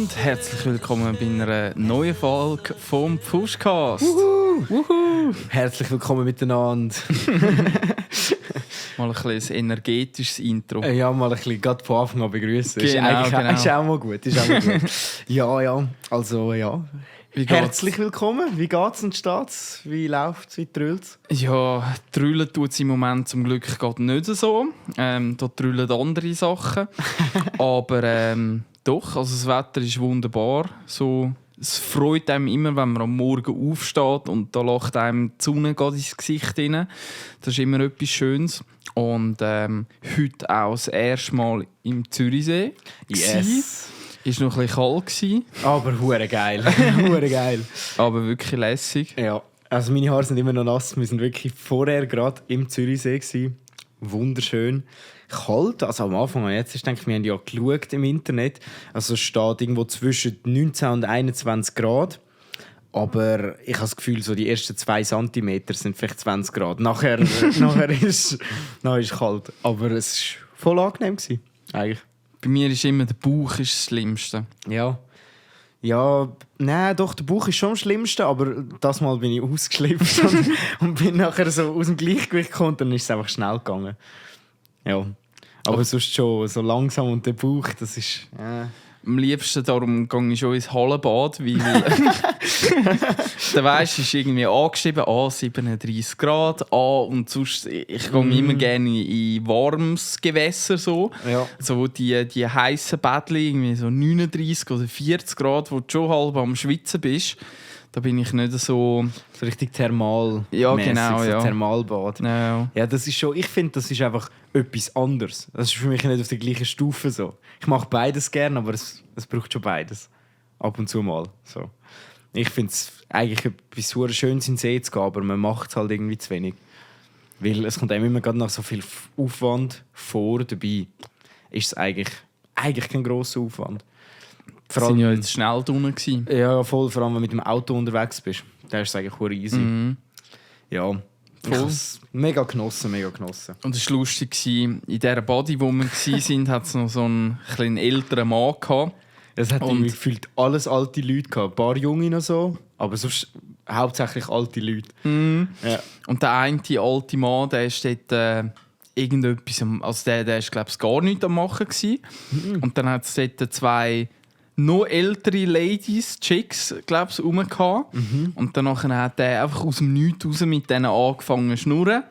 und herzlich willkommen bei einer neuen Folge vom Pfuschcast. Herzlich willkommen miteinander. Mal ein bisschen ein energetisches Intro. Ja, mal ein bisschen gerade von Anfang an begrüßen. Genau, Ist auch mal gut. Ja, also ja. Herzlich willkommen. Wie geht's und steht's? Wie läuft's? Wie trüllt's? Ja, trüllen tut es im Moment zum Glück gerade nicht so. Da trüllen andere Sachen. Aber doch, also das Wetter ist wunderbar. So, es freut einem immer, wenn man am Morgen aufsteht und da lacht einem die Sonne gerade ins Gesicht rein. Das ist immer etwas Schönes. Und heute auch das erste Mal im Zürichsee. Yes. Es war noch ein bisschen kalt. Aber hure geil. Hure geil. Aber wirklich lässig. Ja. Also meine Haare sind immer noch nass. Wir sind wirklich vorher gerade im Zürichsee gewesen. Wunderschön. Kalt, also am Anfang, jetzt ist, denke ich, wir haben ja geschaut im Internet. Also es steht irgendwo zwischen 19 und 21 Grad. Aber ich habe das Gefühl, so die ersten 2 cm sind vielleicht 20 Grad. Nachher ist es kalt. Aber es war voll angenehm gewesen, eigentlich. Bei mir ist immer der Bauch das Schlimmste. Ja, nein, doch, der Bauch ist schon am schlimmsten, aber das Mal bin ich ausgeschlüpft und bin nachher so aus dem Gleichgewicht gekommen und dann ist es einfach schnell gegangen. Ja, aber sonst schon so langsam und der Bauch, das ist... Am liebsten darum gehe ich schon ins Hallenbad, weil der weisst, ist irgendwie angeschrieben, 37 Grad, und sonst, ich gehe immer gerne in warmes Gewässer, so. Ja. So die heissen Bädchen, irgendwie so 39 oder 40 Grad, wo du schon halb am Schwitzen bist. Da bin ich nicht so... So richtig thermal. Ja, genau, so ja. Thermalbad. Ja. Ja, das ist schon... Ich finde, das ist einfach etwas anderes. Das ist für mich nicht auf der gleichen Stufe so. Ich mache beides gerne, aber es braucht schon beides. Ab und zu mal. So. Ich finde es eigentlich etwas so Schönes in den See zu gehen, aber man macht es halt irgendwie zu wenig. Weil es kommt einem immer gerade nach so viel Aufwand vor. Dabei ist es eigentlich kein grosser Aufwand. Wir waren ja jetzt schnell drinnen. Ja, voll. Vor allem, wenn du mit dem Auto unterwegs bist. Da ist es eigentlich auch easy. Mhm. Ja, voll. Mega genossen. Und es war lustig, in dieser Body, wo wir waren, hat es noch so einen kleinen älteren Mann gehabt. Es hat irgendwie gefühlt alles alte Leute gehabt. Ein paar Junge noch so, aber sonst hauptsächlich alte Leute. Mhm. Ja. Und der eine alte Mann, der ist dort irgendetwas, also der ist, glaube ich, gar nichts am Machen gewesen. Und dann hat es dort 2 noch ältere Ladies, Chicks, glaube ich, rumgehabt. Und dann hat er einfach aus dem Nichts raus mit denen angefangen zu schnurren.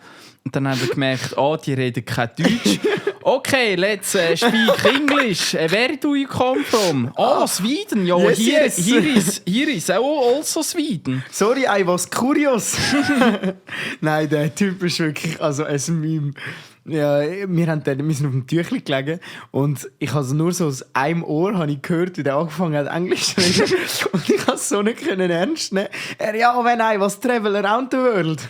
Und dann hat er gemerkt, die reden kein Deutsch. Okay, let's speak English. Where do you come from? Sweden. Ja, Yes, here is also Sweden. Sorry, I was curious. Nein, der Typ ist wirklich ein Meme. Ja, wir sind auf dem Tüchli gelegen und ich habe nur so aus einem Ohr gehört, wie der angefangen hat, Englisch zu reden. Und ich konnte es so nicht ernst nehmen. When I was travel around the world.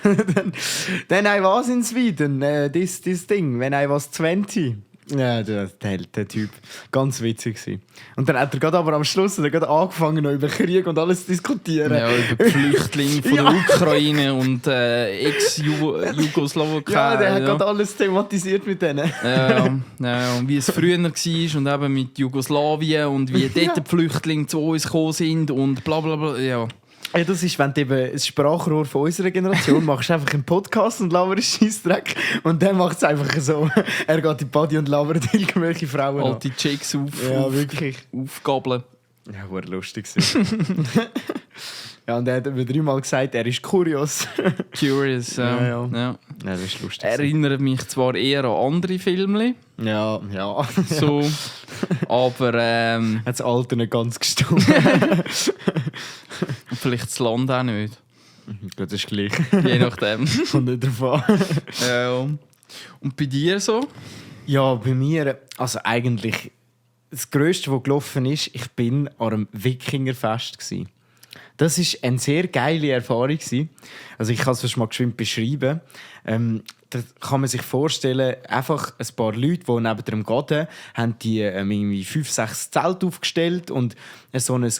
then I was in Sweden. This thing, when I was 20. Ja, der Typ. Ganz witzig gewesen. Und dann hat er aber am Schluss angefangen, noch über Krieg und alles zu diskutieren. Ja, über die Flüchtlinge von der Ukraine und Ex-Jugoslawakei. Ja, der hat gerade alles thematisiert mit denen. Ja, und wie es früher war und eben mit Jugoslawien und wie dort die Flüchtlinge zu uns gekommen sind und bla bla bla. Ja. Ja, das ist, wenn du eben ein Sprachrohr von unserer Generation machst, einfach einen Podcast und laberst Scheissdreck. Und dann macht es einfach so. Er geht in die Body und labert irgendwelche Frauen an. Alte Chicks wirklich. Aufgabeln. Ja, war lustig. Ja, und er hat mir 3-mal gesagt, er ist curious. Curious, ja. Ja, das ist lustig. Erinnert mich zwar eher an andere Filme. Ja. So, aber hat das Alter nicht ganz gestimmt. vielleicht das Land auch nicht. Das ist gleich. Je nachdem. Kommt nicht drauf an. Ja. Und bei dir so? Ja, bei mir, also eigentlich das Grösste, was gelaufen ist, ich bin an einem Wikingerfest gsi. Das war eine sehr geile Erfahrung. Also ich kann es mal geschwind beschreiben. Da kann man sich vorstellen, einfach ein paar Leute, die neben dem Garten haben die irgendwie 5-6 Zelte aufgestellt und so eine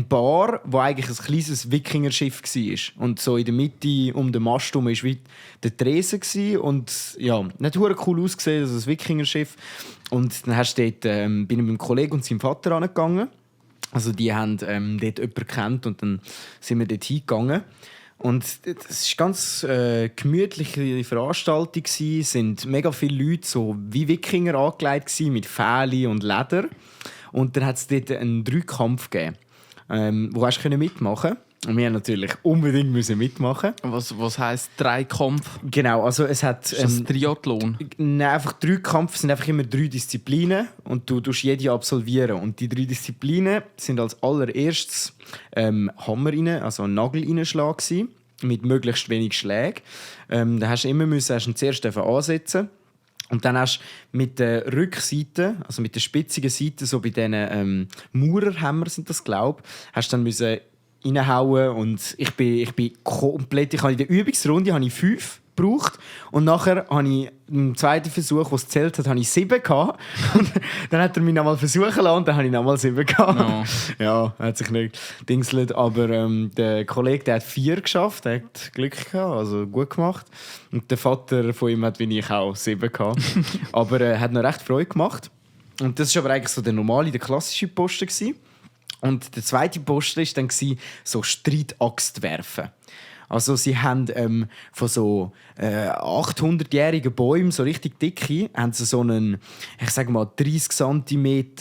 Bar, wo eigentlich ein kleines Wikingerschiff war. Und so in der Mitte um den Mast herum war wie der Tresen. Und ja, nicht verdammt cool ausgesehen, also ein Wikingerschiff. Und dann bin ich mit einem Kollegen und seinem Vater angegangen. Also die haben dort jemanden gekannt und dann sind wir dort hingegangen. Und es war eine ganz gemütliche Veranstaltung. Es sind mega viele Leute so wie Wikinger angelegt gewesen, mit Fähli und Leder. Und dann hat es dort einen Dreikampf gegeben, wo hast du mitmachen. Und wir haben natürlich unbedingt mitmachen. Was heisst Dreikampf? Genau, also es hat... Ist das ein Triathlon? Nein, einfach Dreikampf sind einfach immer 3 Disziplinen und du tust jede absolvieren. Und die 3 Disziplinen sind als allererstes Hammer rein, also ein Nagel reinschlagen gewesen, mit möglichst wenig Schlägen. Da hast du immer zuerst ansetzen. Und dann hast du mit der Rückseite, also mit der spitzigen Seite, so bei diesen Maurerhämmer sind das, glaube ich, hast du dann müssen reinhauen. Und ich bin komplett... Ich habe in der Übungsrunde 5 gebraucht. Und nachher habe ich im zweiten Versuch, was gezählt hat, habe ich 7 gehabt. Und dann hat er mich nochmal versuchen lassen und dann habe ich nochmal 7 gehabt. No. Ja, hat sich nicht dingselt. Aber der Kollege, der hat 4 geschafft, der hat Glück gehabt, also gut gemacht. Und der Vater von ihm hat wie ich auch 7 gehabt. Aber er hat noch recht Freude gemacht. Und das war aber eigentlich so der klassische Posten gewesen. Und der zweite Posten war dann so Streitaxt werfen. Also sie haben von so 800-jährigen Bäumen, so richtig dicke, haben sie so einen, ich sage mal 30 cm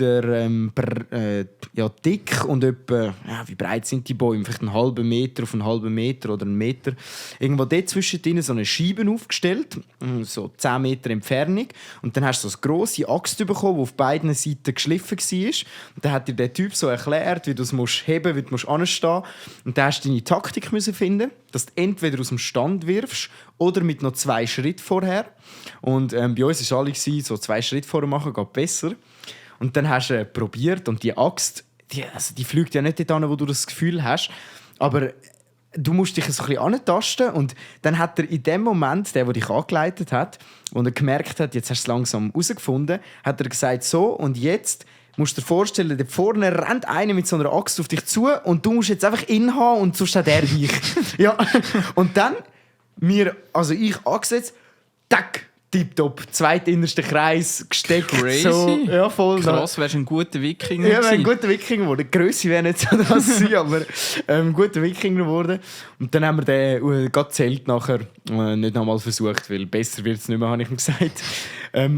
dick und etwa, wie breit sind die Bäume? Vielleicht einen halben Meter auf einen halben Meter oder einen Meter. Irgendwo dort zwischen so eine Scheibe aufgestellt, so 10 Meter Entfernung. Und dann hast du so eine grosse Axt bekommen, die auf beiden Seiten geschliffen war. Und dann hat dir der Typ so erklärt, wie du es heben musst, wie du anstehen musst. Und dann hast du deine Taktik finden, dass du entweder aus dem Stand wirfst oder mit noch 2 Schritten vorher. Und bei uns war alle so 2 Schritte vorher machen, geht besser. Und dann hast du probiert und die Axt, die fliegt ja nicht dorthin, wo du das Gefühl hast. Aber du musst dich so ein bisschen antasten und dann hat er in dem Moment, der dich angeleitet hat, und er gemerkt hat, jetzt hast du es langsam herausgefunden, hat er gesagt, so und jetzt musst du dir vorstellen, da vorne rennt einer mit so einer Axt auf dich zu und du musst jetzt einfach inhaben und sonst hat er dich. Ja. Und dann ich angesetzt, tack, tipptopp, zweitinnerster Kreis gesteckt. Crazy. So, ja, voll. Krass, wärst du ein guter Wikinger gewesen. Ja, wäre ein guter Wikinger geworden. Die Grösse wäre nicht so das gewesen, aber ein guter Wikinger geworden. Und dann haben wir den Zelt nachher nicht nochmal versucht, weil besser wird es nicht mehr, habe ich ihm gesagt.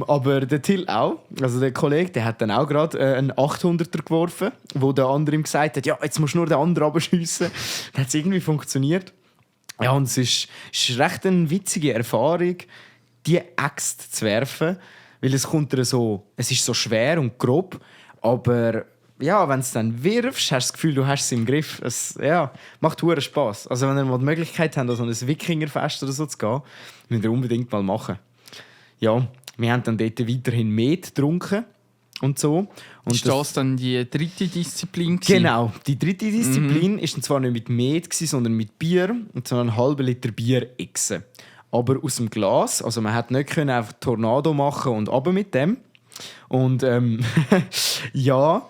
Aber der Till auch, also der Kollege, der hat dann auch gerade einen 800er geworfen, wo der andere ihm gesagt hat, ja, jetzt musst du nur den anderen abschiessen. Dann hat es irgendwie funktioniert. Ja, und es ist recht eine witzige Erfahrung, die Axt zu werfen, weil es ist so schwer und grob, aber ja, wenn du es dann wirfst, hast du das Gefühl, du hast es im Griff. Es macht verdammt Spass. Also wenn ihr mal die Möglichkeit habt, an so ein Wikingerfest oder so zu gehen, müsst ihr unbedingt mal machen. Ja, wir haben dann dort weiterhin Met getrunken und so. Und ist das dann die dritte Disziplin gewesen? Genau, die dritte Disziplin ist dann zwar nicht mit Met gewesen, sondern mit Bier, und zwar einen halben Liter Bier exen. Aber aus dem Glas, also man konnte nicht einfach Tornado machen und runter mit dem. Und ja,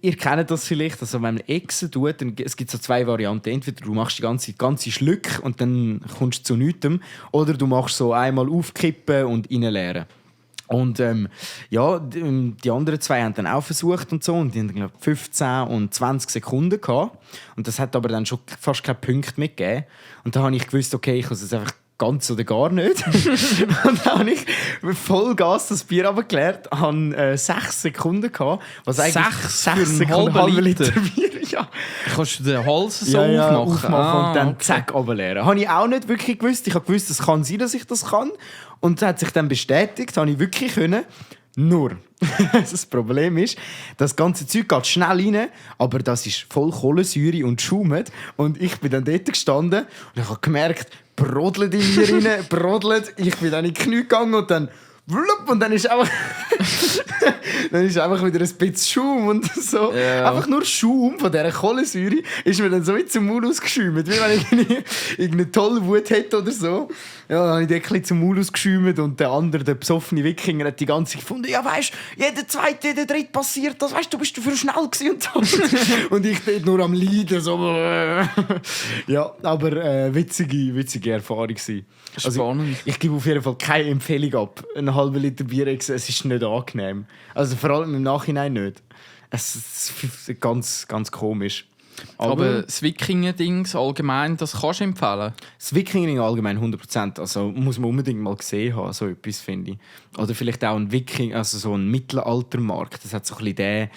ihr kennt das vielleicht, also wenn man exen tut, dann, es gibt so 2 Varianten. Entweder du machst die ganze Schlück und dann kommst du zu nichts, oder du machst so einmal aufkippen und reinleeren. Und die anderen 2 haben dann auch versucht und so, und die haben, glaube ich, 15 und 20 Sekunden gehabt. Und das hat aber dann schon fast keinen Punkt mehr gegeben. Und da habe ich gewusst, okay, ich muss es einfach ganz oder gar nicht. Und dann habe ich Vollgas das Bier runtergeleert, habe 6 Sekunden gehabt. Was eigentlich 6 Sekunden, halben Liter Bier, ja. Kannst du den Hals so aufmachen und dann zack, runterleeren. Habe ich auch nicht wirklich gewusst. Ich habe gewusst, es kann sein, dass ich das kann. Und das hat sich dann bestätigt, habe ich wirklich können. Nur, das Problem ist, das ganze Zeug geht schnell rein, aber das ist voll Kohlensäure und schaumt. Und ich bin dann dort gestanden und ich habe gemerkt, brodelt in mir rein, brodelt. Ich bin dann in die Knie gegangen und dann Wlup, und dann ist einfach wieder ein bisschen Schaum und so. Yeah. Einfach nur Schaum von dieser Kohlensäure ist mir dann so wie zum Maul ausgeschäumt. Wie wenn ich irgendeine tolle Wut hätte oder so. Ja, dann habe ich den zum Maul ausgeschäumt und der andere, der besoffene Wikinger, hat die ganze Zeit gefunden, ja weisst, jeder zweite, jeder dritte passiert das, weißt du, bist du für schnell gewesen und so. Und ich dort nur am Leiden, so. Ja, aber witzige Erfahrung gewesen. Also, ich gebe auf jeden Fall keine Empfehlung ab. Einen halben Liter Bier, es ist nicht angenehm. Also vor allem im Nachhinein nicht. Es ist ganz, ganz komisch. Aber das Wikinger-Dings allgemein, das kannst du empfehlen? Das Wikinger allgemein 100%. Also muss man unbedingt mal gesehen haben, so etwas, finde ich. Oder vielleicht auch ein Wikinger, also so ein Mittelaltermarkt. Das hat so ein bisschen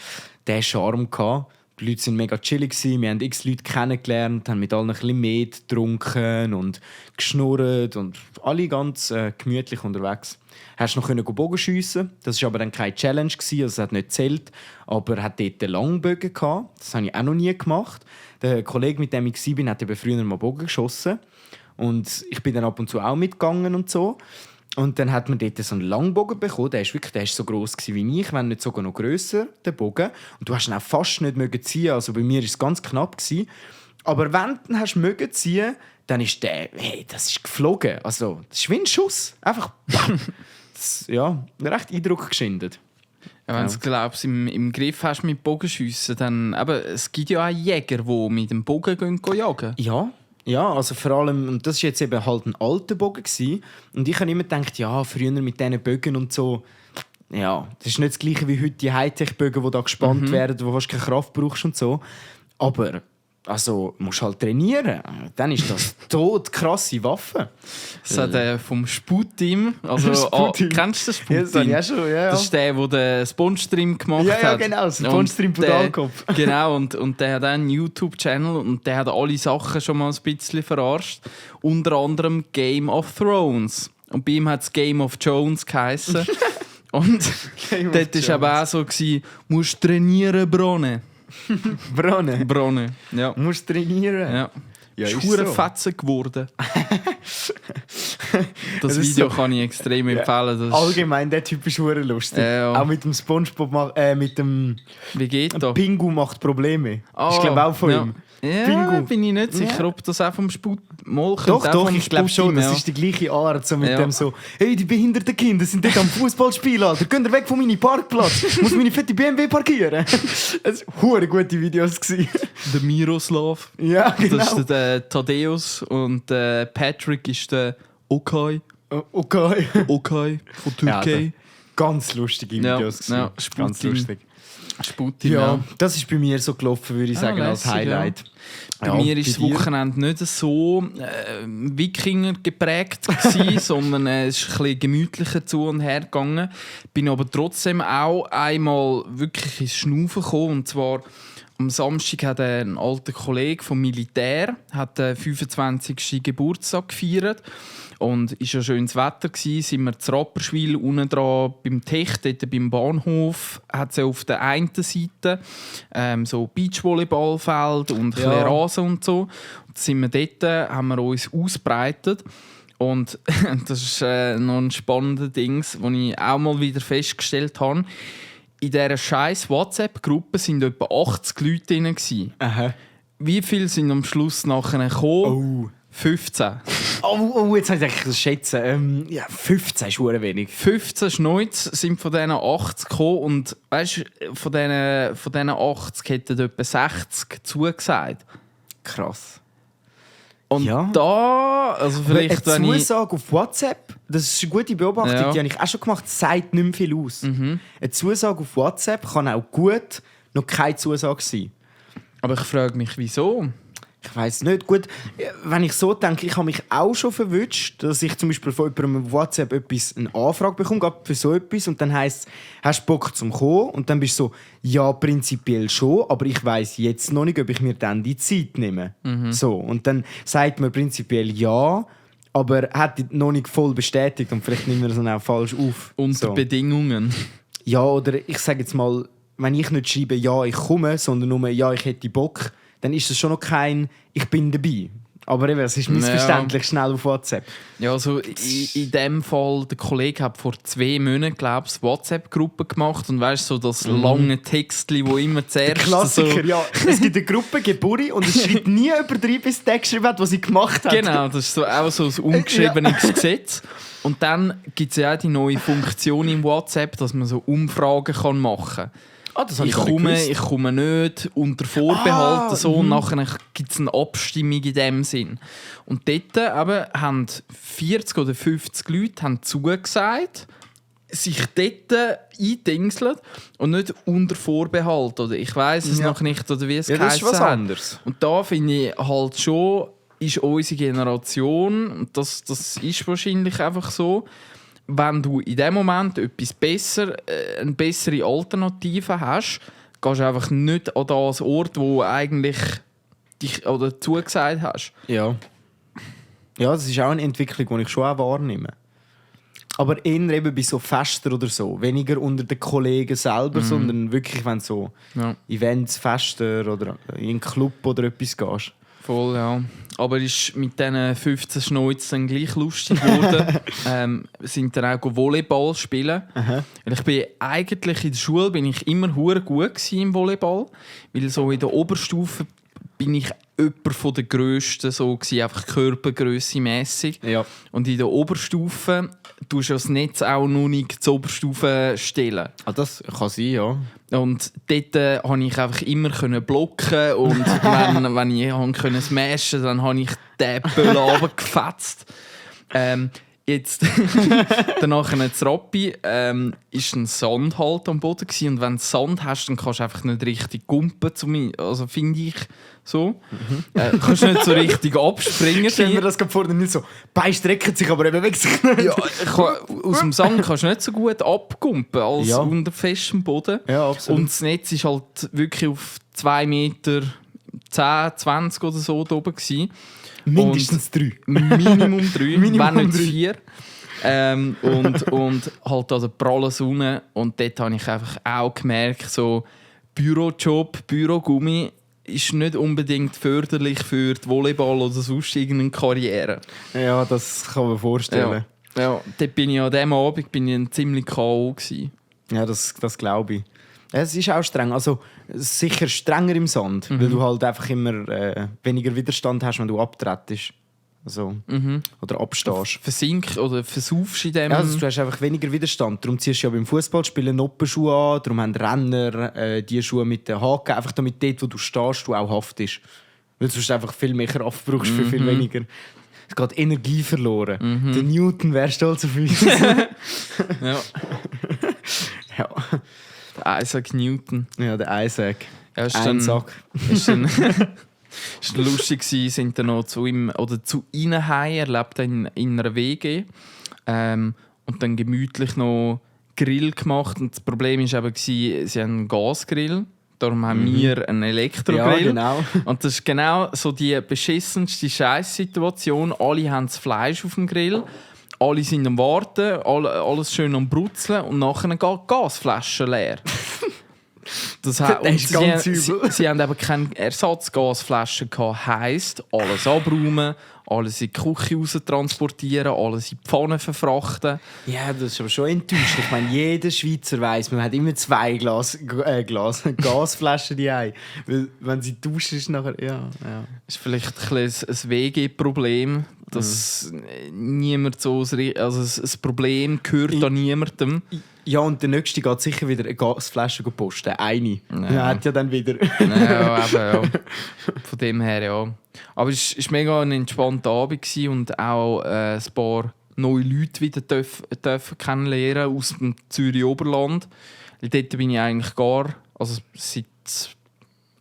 den Charme gehabt. Die Leute waren mega chillig, wir haben x Leute kennengelernt, haben mit allen ein bisschen Met getrunken und geschnurrt und alle ganz gemütlich unterwegs. Hast noch Bogen schiessen. Das war aber dann keine Challenge, also es hat nicht gezählt, aber er hat dort Langbögen gehabt. Das habe ich auch noch nie gemacht. Der Kollege, mit dem ich war, hat eben früher mal Bogen geschossen und ich bin dann ab und zu auch mitgegangen und so. Und dann hat man dort so einen Langbogen bekommen. Der war so gross wie ich, wenn nicht sogar noch grösser, der Bogen. Und du hast ihn auch fast nicht ziehen. Also bei mir war es ganz knapp. Aber wenn du ihn mögen ziehen, dann ist das ist geflogen. Also, das ist wie ein Schuss. Einfach recht Eindruck geschindet. Ja, wenn du es glaubst, im Griff hast mit Bogenschiessen, dann... Aber es gibt ja auch Jäger, die mit dem Bogen gehen jagen. Ja, also vor allem, und das war jetzt eben halt ein alter Bogen gewesen. Und ich habe immer gedacht, ja, früher mit diesen Bögen und so, ja, das ist nicht das Gleiche wie heute die Hightech-Bögen, die da gespannt werden, wo du fast keine Kraft brauchst und so. Aber, also, musst halt trainieren. Dann ist das krasse Waffe. Das hat vom Sputteam, also Sputteam. Kennst du das Ja, Sputteam? das habe ich auch schon, ja. Das ist der den Sponge-Stream gemacht hat. Ja, genau, das Sponge-Stream von Dalkopf. Genau, und der hat auch einen YouTube-Channel und der hat alle Sachen schon mal ein bisschen verarscht. Unter anderem Game of Thrones. Und bei ihm hat es Game of Jones geheissen. Und dort war aber auch so, musst trainieren, Bronne. Bronne, ja. Musst trainieren. Ja. Ja, ist so. Fetzen geworden. Das Video kann ich extrem empfehlen. Das allgemein, der Typ ist hure lustig. Ja. Auch mit dem SpongeBob, mit dem Wie geht das? Pingu macht Probleme. Ich glaube auch von ihm. Ja, Pingu. bin ich nicht sicher, ob das auch vom Sput mal kommt. Doch, ich glaube schon. Das ist die gleiche Art. So mit dem so, hey, die behinderten Kinder sind dort am Fußballspiel, Alter. Geht ihr weg von meinem Parkplatz? Ich muss meine fette BMW parkieren. Das waren gute Videos. Der Miroslav. Ja, genau. Das ist der Thaddeus und Patrick ist der Okay. Okay. Okay von Türkei. Ja, ganz lustige Videos. Ja, ganz lustig. Sputin, ja, das ist bei mir so gelaufen, würde ich sagen, lässig, als Highlight. Ja. Bei mir war das Wochenende nicht so Wikinger geprägt gewesen, sondern es ist ein bisschen gemütlicher zu und her gegangen. Bin aber trotzdem auch einmal wirklich ins Schnaufen gekommen. Und zwar am Samstag hat ein alter Kollege vom Militär den 25. Geburtstag gefeiert. Und es war ja schönes Wetter, sind wir zu Rapperswil unten dran beim Tech, dort beim Bahnhof, hat es auf der einen Seite so Beachvolleyballfeld und ein bisschen Rasen und so. Und sind wir dort, haben wir uns ausgebreitet. Und das ist noch ein spannendes Ding, das ich auch mal wieder festgestellt habe. In dieser scheiß WhatsApp-Gruppe waren etwa 80 Leute drin. Aha. Wie viele sind am Schluss nachher gekommen? Oh. 15. Jetzt habe ich das schätzen. 15 ist sehr wenig. 15 Schneuz sind von diesen 80 gekommen und weißt, von diesen 80 hätten etwa 60 zugesagt. Krass. Und da, also vielleicht eine wenn Zusage auf WhatsApp, das ist eine gute Beobachtung, die habe ich auch schon gemacht, sagt nicht mehr viel aus. Eine Zusage auf WhatsApp kann auch gut noch keine Zusage sein. Aber ich frage mich, wieso? Ich weiss nicht. Gut, wenn ich so denke, ich habe mich auch schon verwünscht, dass ich zum Beispiel von jemandem auf WhatsApp eine Anfrage bekomme, gerade für so etwas, und dann heisst es, hast du Bock zum Kommen? Und dann bist du so, ja, prinzipiell schon, aber ich weiss jetzt noch nicht, ob ich mir dann die Zeit nehme. So, und dann sagt man prinzipiell ja, aber hat noch nicht voll bestätigt und vielleicht nimmt man das dann auch falsch auf. Unter so. Bedingungen. Ja, oder ich sage jetzt mal, wenn ich nicht schreibe, ja, ich komme, sondern nur, ja, ich hätte Bock, dann ist das schon noch kein «Ich bin dabei». Aber eben, es ist missverständlich schnell auf WhatsApp. Ja, also in dem Fall, der Kollege hat vor 2 Monaten, glaube ich, WhatsApp-Gruppe gemacht und weißt so das lange Textli, wo immer zuerst... Der Klassiker, so ja. Es gibt eine Gruppe Geburi und es schreibt nie über bis der geschrieben hat, was sie gemacht hat. Genau, das ist so auch so ein ungeschriebenes Gesetz. Und dann gibt es ja auch die neue Funktion im WhatsApp, dass man so Umfragen machen kann. Ich komme nicht, unter Vorbehalt so, und nachher gibt es eine Abstimmung in dem Sinn. Und dort haben 40 oder 50 Leute zugesagt sich dort eindingseln und nicht unter Vorbehalt. Oder ich weiss es noch nicht, oder wie es das ist was hat. anderes. Und da finde ich halt schon, ist unsere Generation, und das ist wahrscheinlich einfach so, wenn du in dem Moment eine bessere Alternative hast, gehst du einfach nicht an das Ort, wo eigentlich dich oder zugesagt hast. Ja. Ja, das ist auch eine Entwicklung, die ich schon auch wahrnehme. Aber eher eben bei so Festen oder so. Weniger unter den Kollegen selber, sondern wirklich, wenn so Events, Festen oder in einen Club oder etwas gehst. Voll, ja. Aber ist mit diesen 15 Schnäuzen gleich lustig geworden. Sind dann auch Volleyball spielen. Weil ich bin eigentlich in der Schule immer hure gut im Volleyball. Weil so in der Oberstufe bin ich jemand von der Grössten, so gewesen, einfach Körpergrösse mässig. Ja. Und in der Oberstufe tust du das Netz auch noch nicht zur Oberstufe stellen. Ah, das kann sein, ja. Und dort konnte ich einfach immer blocken und wenn ich konnte smashen, dann habe ich den Böll runtergefetzt. Jetzt, danach in Rappi, ist ein Sand halt am Boden gewesen. Und wenn du Sand hast, dann kannst du einfach nicht richtig gumpen, also finde ich so. Kannst nicht so richtig abspringen. Stell mir das gerade vor, nicht so, Beine strecken sich, aber er bewegt sich nicht. Ja, aus dem Sand kannst du nicht so gut abgumpen als unter festem Boden. Ja, absolut. Und das Netz ist halt wirklich auf 2 Meter 10, 20 oder so da oben gewesen. Mindestens 3. Minimum 3, wenn nicht 3. 4. Und halt an der prallen Sonne. Und dort habe ich einfach auch gemerkt, so Bürojob, Bürogummi ist nicht unbedingt förderlich für die Volleyball oder sonst irgendeine Karriere. Ja, das kann man vorstellen. Ja, dort bin ich an diesem Abend ziemlich K.O. gewesen. Ja, das glaube ich. Es ist auch streng. Also sicher strenger im Sand, weil du halt einfach immer weniger Widerstand hast, wenn du abtrittst. Also, oder abstehst. Versinkst oder versaufst in dem... Ja, also, du hast einfach weniger Widerstand. Darum ziehst du ja beim Fußballspielen Noppenschuhe an, darum haben Renner die Schuhe mit den Haken, einfach damit dort, wo du stehst, du auch haftest. Weil du sonst einfach viel mehr Kraft brauchst für viel weniger. Es geht Energie verloren. Der Newton wäre stolz auf uns. Ja. Ja. Isaac Newton. Ja, der Isaac. Ja, Sack. Ist dann lustig gewesen, sind dann noch zu ihm oder zu ihnen heim. Er lebt in einer WG und dann gemütlich noch Grill gemacht. Und das Problem war eben, sie haben einen Gasgrill. Darum haben wir einen Elektrogrill. Ja, genau. Und das ist genau so die beschissenste Scheißsituation. Alle haben das Fleisch auf dem Grill. Alle sind am Warten, alles schön am Brutzeln und nachher geht die Gasflasche leer. Das ist ganz übel. Sie haben eben keine Ersatzgasflasche gehabt. Heisst, alles abräumen, alles in die Küche raus transportieren, alles in die Pfanne verfrachten. Ja, das ist aber schon enttäuscht. Ich meine, jeder Schweizer weiss, man hat immer 2 Gasflaschen die Weil wenn sie duschen ist nachher... Ja. Das ist vielleicht ein WG-Problem, dass niemand so... Also das Problem gehört an niemandem. Ja, und der Nächste geht sicher wieder eine Gasflasche posten. Eine. Ja, hat ja dann wieder. Ja, eben, ja. Von dem her, ja. Aber es war mega ein entspannter Abend und auch ein paar neue Leute wieder dürfen kennenlernen aus dem Zürich-Oberland. Dort bin ich eigentlich seit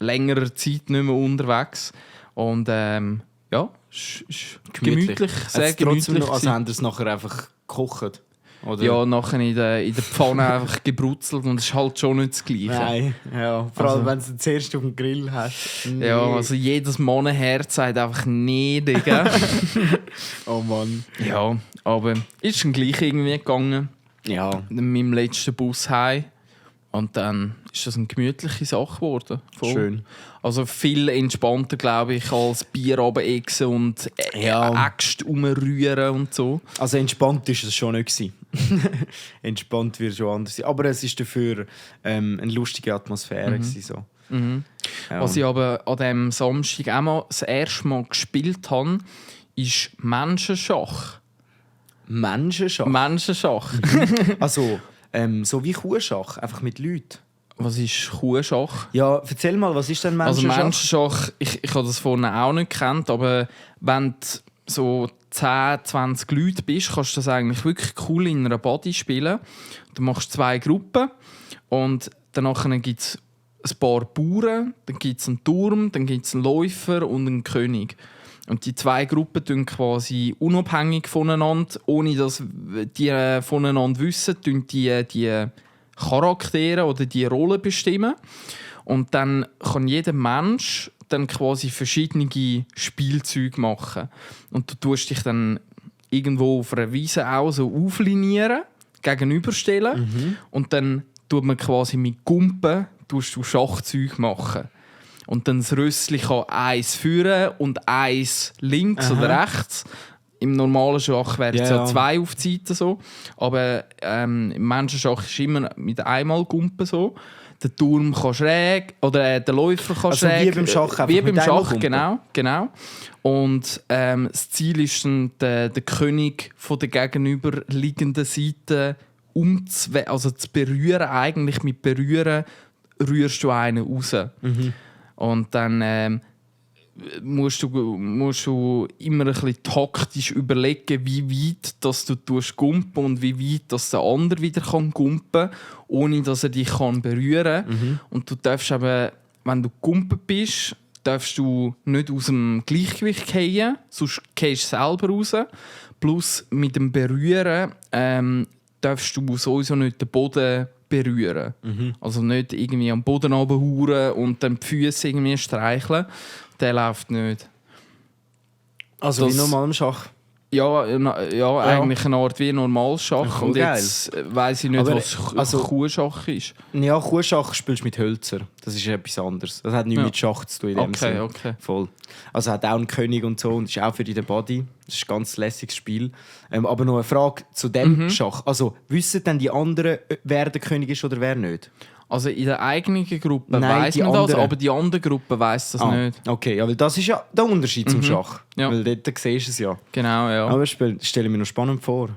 längerer Zeit nicht mehr unterwegs. Und ja, es ist gemütlich, sehr gemütlich. Also haben sie es nachher einfach gekocht? Oder? Ja, nachher in der Pfanne einfach gebrutzelt und es ist halt schon nicht das Gleiche. Nein, ja. Vor allem, wenn du es zuerst auf dem Grill hast. Nee. Ja, also jedes Mannenherz sagt einfach nee, Digga. Oh Mann. Ja, aber ist schon gleich irgendwie gegangen. Ja. Mit meinem letzten Bus heim. Und dann ist das eine gemütliche Sache geworden. Voll. Schön. Also viel entspannter, glaube ich, als Bier runterexen und Äxte rumrühren und so. Also entspannt war es schon nicht. Entspannt wird schon anders sein. Aber es war dafür eine lustige Atmosphäre. So. Ja. Was ich aber an diesem Samstag auch mal das erste Mal gespielt habe, ist Menschenschach. Menschenschach. Also... so wie Kuhschach, einfach mit Leuten. Was ist Kuhschach? Ja, erzähl mal, was ist denn Menschenschach? Also Menschenschach, ich habe das vorne auch nicht gekannt, aber wenn so 10, 20 Leute bist, kannst du das eigentlich wirklich cool in einer Body spielen. Du machst 2 Gruppen und danach gibt es ein paar Bauern, dann gibt es einen Turm, dann gibt es einen Läufer und einen König. Und die 2 Gruppen tun quasi unabhängig voneinander, ohne dass die voneinander wissen, die Charaktere oder die Rollen bestimmen. Und dann kann jeder Mensch dann quasi verschiedene Spielzeuge machen. Und du tust dich dann irgendwo auf einer Wiese auch so auflinieren, gegenüberstellen. Und dann tut man quasi mit Gumpen du Schachzeug machen. Und dann das Rössli kann eins führen und eins links oder rechts. Im normalen Schach wären es ja 2 auf die Seite so. Aber im Menschenschach ist immer mit einmal Gumpen so. Der Turm kann schräg, oder der Läufer kann also schräg. Wie beim Schach, wie beim Schach, genau. Und das Ziel ist dann, den König von der gegenüberliegenden Seite zu berühren. Eigentlich mit Berühren rührst du einen raus. Und dann musst du immer ein bisschen taktisch überlegen, wie weit dass du gumpen und wie weit dass der andere wieder gumpen kann, ohne dass er dich berühren kann. Und du darfst eben, wenn du gumpen bist, darfst du nicht aus dem Gleichgewicht fallen, sonst gehst du selber raus. Plus mit dem Berühren darfst du sowieso nicht den Boden berühren. Also nicht irgendwie am Boden runterhauen und dann die Füße irgendwie streicheln. Der läuft nicht. Also wie normal im Schach? Ja, eigentlich eine Art wie normales Schach. Und jetzt weiss ich nicht, was Kuhschach ist. Ja, Kuhschach spielst du mit Hölzern. Das ist etwas anderes. Das hat nichts mit Schach zu tun in dem Sinne. Okay. Voll. Also hat auch einen König und so und ist auch für die Body. Das ist ein ganz lässiges Spiel. Aber noch eine Frage zu dem Schach. Also wissen denn die anderen, wer der König ist oder wer nicht? Also in der eigenen Gruppe weiss man das, aber die andere Gruppe weiss das nicht. Okay, ja, weil das ist ja der Unterschied zum Schach. Ja. Weil dort siehst du es ja. Genau, ja. Aber das stelle ich mir noch spannend vor.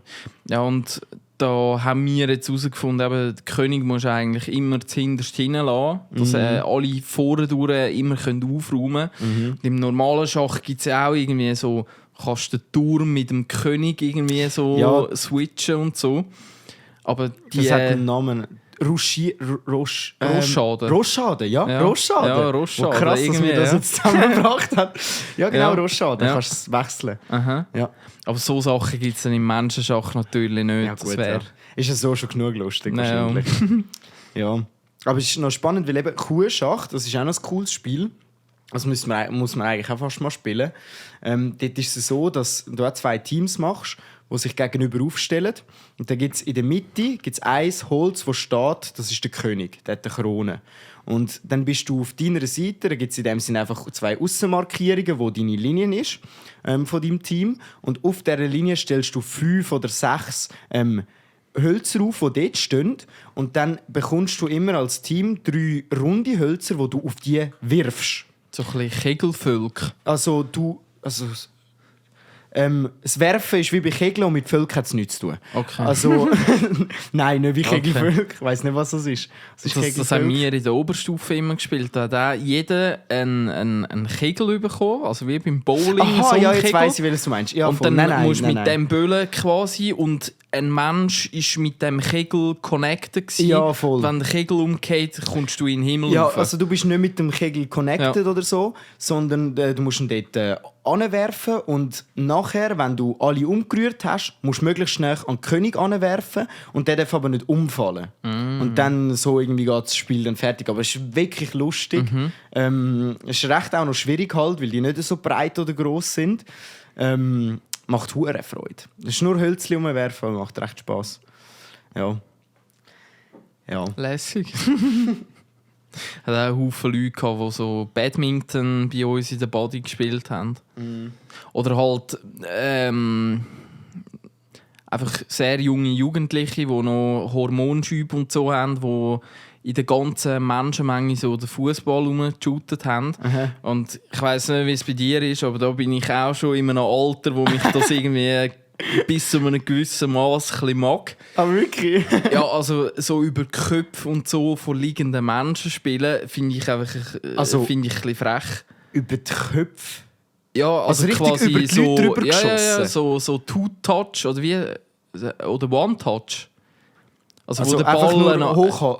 Ja, und da haben wir jetzt herausgefunden, der König muss eigentlich immer zuhinterst hinlassen, dass alle vorne durch immer aufräumen können. Im normalen Schach gibt es ja auch irgendwie so, kannst du den Turm mit dem König irgendwie so switchen und so. Aber das hat einen Namen. Rochade. Rochade, ja. Rochade. Ja, Rochade. Krass, dass man das jetzt zusammengebracht hat. Ja, genau, Ja. Rochade. Ja. Kannst du es wechseln. Aha. Ja. Aber so Sachen gibt es dann im Menschenschach natürlich nicht. Ja, gut, ja. Ist ja so schon genug lustig wahrscheinlich. Ja. Aber es ist noch spannend, weil eben Kuhschach, das ist auch noch ein cooles Spiel. Das muss man eigentlich auch fast mal spielen. Dort ist es so, dass du auch 2 Teams machst, die sich gegenüber aufstellen. Und dann gibt es in der Mitte ein Holz, das steht, das ist der König, der hat eine Krone. Und dann bist du auf deiner Seite, da gibt es in dem Sinne einfach 2 Aussenmarkierungen, wo deine Linie ist von deinem Team. Und auf dieser Linie stellst du 5 oder 6 Hölzer auf, die dort stehen. Und dann bekommst du immer als Team 3 runde Hölzer, die du auf die wirfst. So ein bisschen Kegelvölk. Das Werfen ist wie bei Kegeln und mit Völkern hat es nichts zu tun. Okay. Also, nein, nicht wie Kegelvölk. Ich weiss nicht, was das ist. Das haben wir in der Oberstufe immer gespielt. Da hat jeder einen Kegel bekommen, also wie beim Bowling. Aha, ja, jetzt weiss ich, was du meinst. Ja, und voll. dann musst du mit dem Böllen quasi und ein Mensch war mit dem Kegel connected gewesen. Ja, voll. Wenn der Kegel umgeht, kommst du in den Himmel rauf. Also du bist nicht mit dem Kegel connected oder so, sondern du musst ihn dort anwerfen und nachher, wenn du alle umgerührt hast, musst du möglichst schnell an den König anwerfen und der darf aber nicht umfallen. Und dann so irgendwie geht das Spiel dann fertig. Aber es ist wirklich lustig. Es ist recht auch noch schwierig halt, weil die nicht so breit oder gross sind. Macht hure Freude. Es ist nur Hölzchen umwerfen, aber macht recht Spass. Ja. Lässig. Hat auch Haufen Leute gehabt, die so Badminton bei uns in der Body gespielt haben. Oder halt einfach sehr junge Jugendliche, die noch Hormonschübe und so haben, die in der ganzen Menschenmenge so den Fußball rumgeshootet haben. Aha. Und ich weiss nicht, wie es bei dir ist, aber da bin ich auch schon in einem Alter, wo mich das irgendwie bis zu einem gewissen Maß ein bisschen mag. Aber wirklich? Ja, also so über die Köpfe und so von liegenden Menschen spielen, finde ich einfach finde ich ein bisschen frech. Über die Köpfe? Ja, also richtig quasi über die so, Leute drüber ja, geschossen. so Two-Touch oder One-Touch. Also wo der einfach Ball nur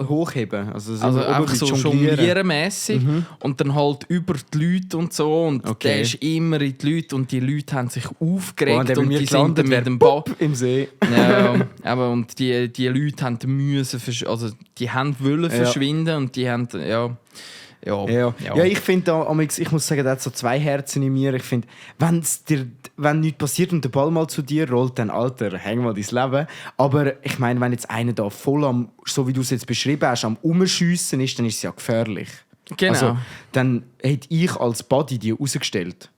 hochheben. Also einfach so jonglierenmässig und dann halt über die Leute und so. Und Okay. der ist immer in die Leute und die Leute haben sich aufgeregt und die sind gelandet, dann mit dem Ball. im See. Ja, aber und die Leute haben müssen, also die haben wollen verschwinden und die haben, Ja, ich finde, ich muss sagen, da hat so zwei Herzen in mir. Ich finde, wenn nichts passiert und der Ball mal zu dir rollt, dann, Alter, häng mal dein Leben. Aber ich meine, wenn jetzt einer da voll so wie du es jetzt beschrieben hast, am Umschiessen ist, dann ist es ja gefährlich. Genau. Also, dann hätte ich als Buddy die rausgestellt.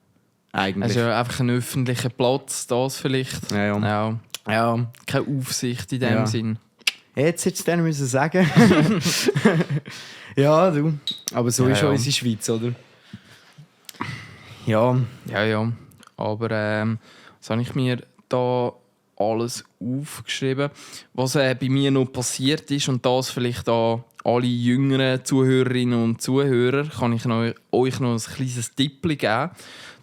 Eigentlich. Also einfach ein öffentlicher Platz, das vielleicht. Ja. Keine Aufsicht in dem Sinn. Jetzt hättest du dann müssen sagen. Ja, du. Aber so ist auch unsere Schweiz, oder? Ja. Ja. Aber was habe ich mir da alles aufgeschrieben? Was bei mir noch passiert ist, und das vielleicht an alle jüngeren Zuhörerinnen und Zuhörer, kann ich euch noch ein kleines Tipp geben.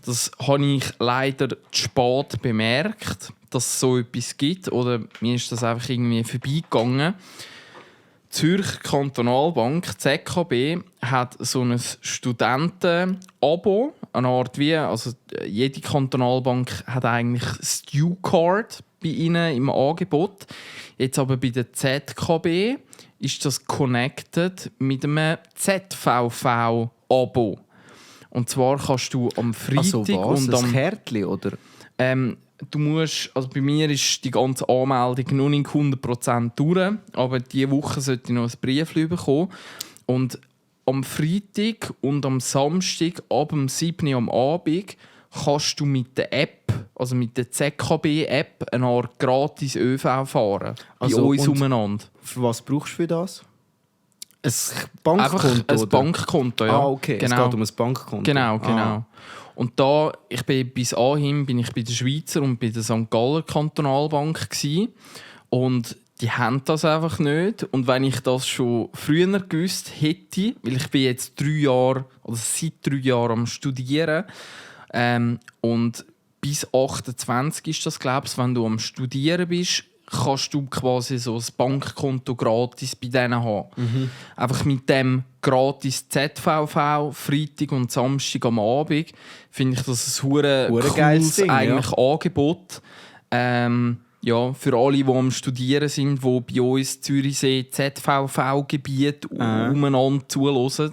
Das habe ich leider zu spät bemerkt, dass es so etwas gibt. Oder mir ist das einfach irgendwie vorbeigegangen. Die Zürcher Kantonalbank, ZKB, hat so ein Studenten-Abo. Eine Art wie, also jede Kantonalbank hat eigentlich Stu-Card bei ihnen im Angebot. Jetzt aber bei der ZKB ist das connected mit einem ZVV-Abo. Und zwar kannst du am Freitag und am Kärtchen, oder? Du musst, also bei mir ist die ganze Anmeldung noch nicht 100% durch, aber diese Woche sollte ich noch ein Brief bekommen. Und am Freitag und am Samstag ab dem 7. Uhr am Abend kannst du mit der App, also mit der ZKB-App, eine Art gratis ÖV fahren. Bei uns umeinander. Für was brauchst du für das? Ein Bankkonto? Ein Bankkonto, ja. Okay, genau. Es geht um ein Bankkonto. Genau. Und bis anhin bin ich bei der Schweizer und bei der St. Galler Kantonalbank gewesen. Und die haben das einfach nicht. Und wenn ich das schon früher gewusst hätte, weil ich bin jetzt seit 3 Jahren am Studieren, und bis 28 ist das, glaube ich, wenn du am Studieren bist, kannst du quasi so ein Bankkonto gratis bei denen haben. Einfach mit dem gratis ZVV, Freitag und Samstag am Abend, finde ich das ein cooles Ding, eigentlich Angebot. Für alle, die am Studieren sind, die bei uns Zürichsee ZVV-Gebiet umeinander zuhören,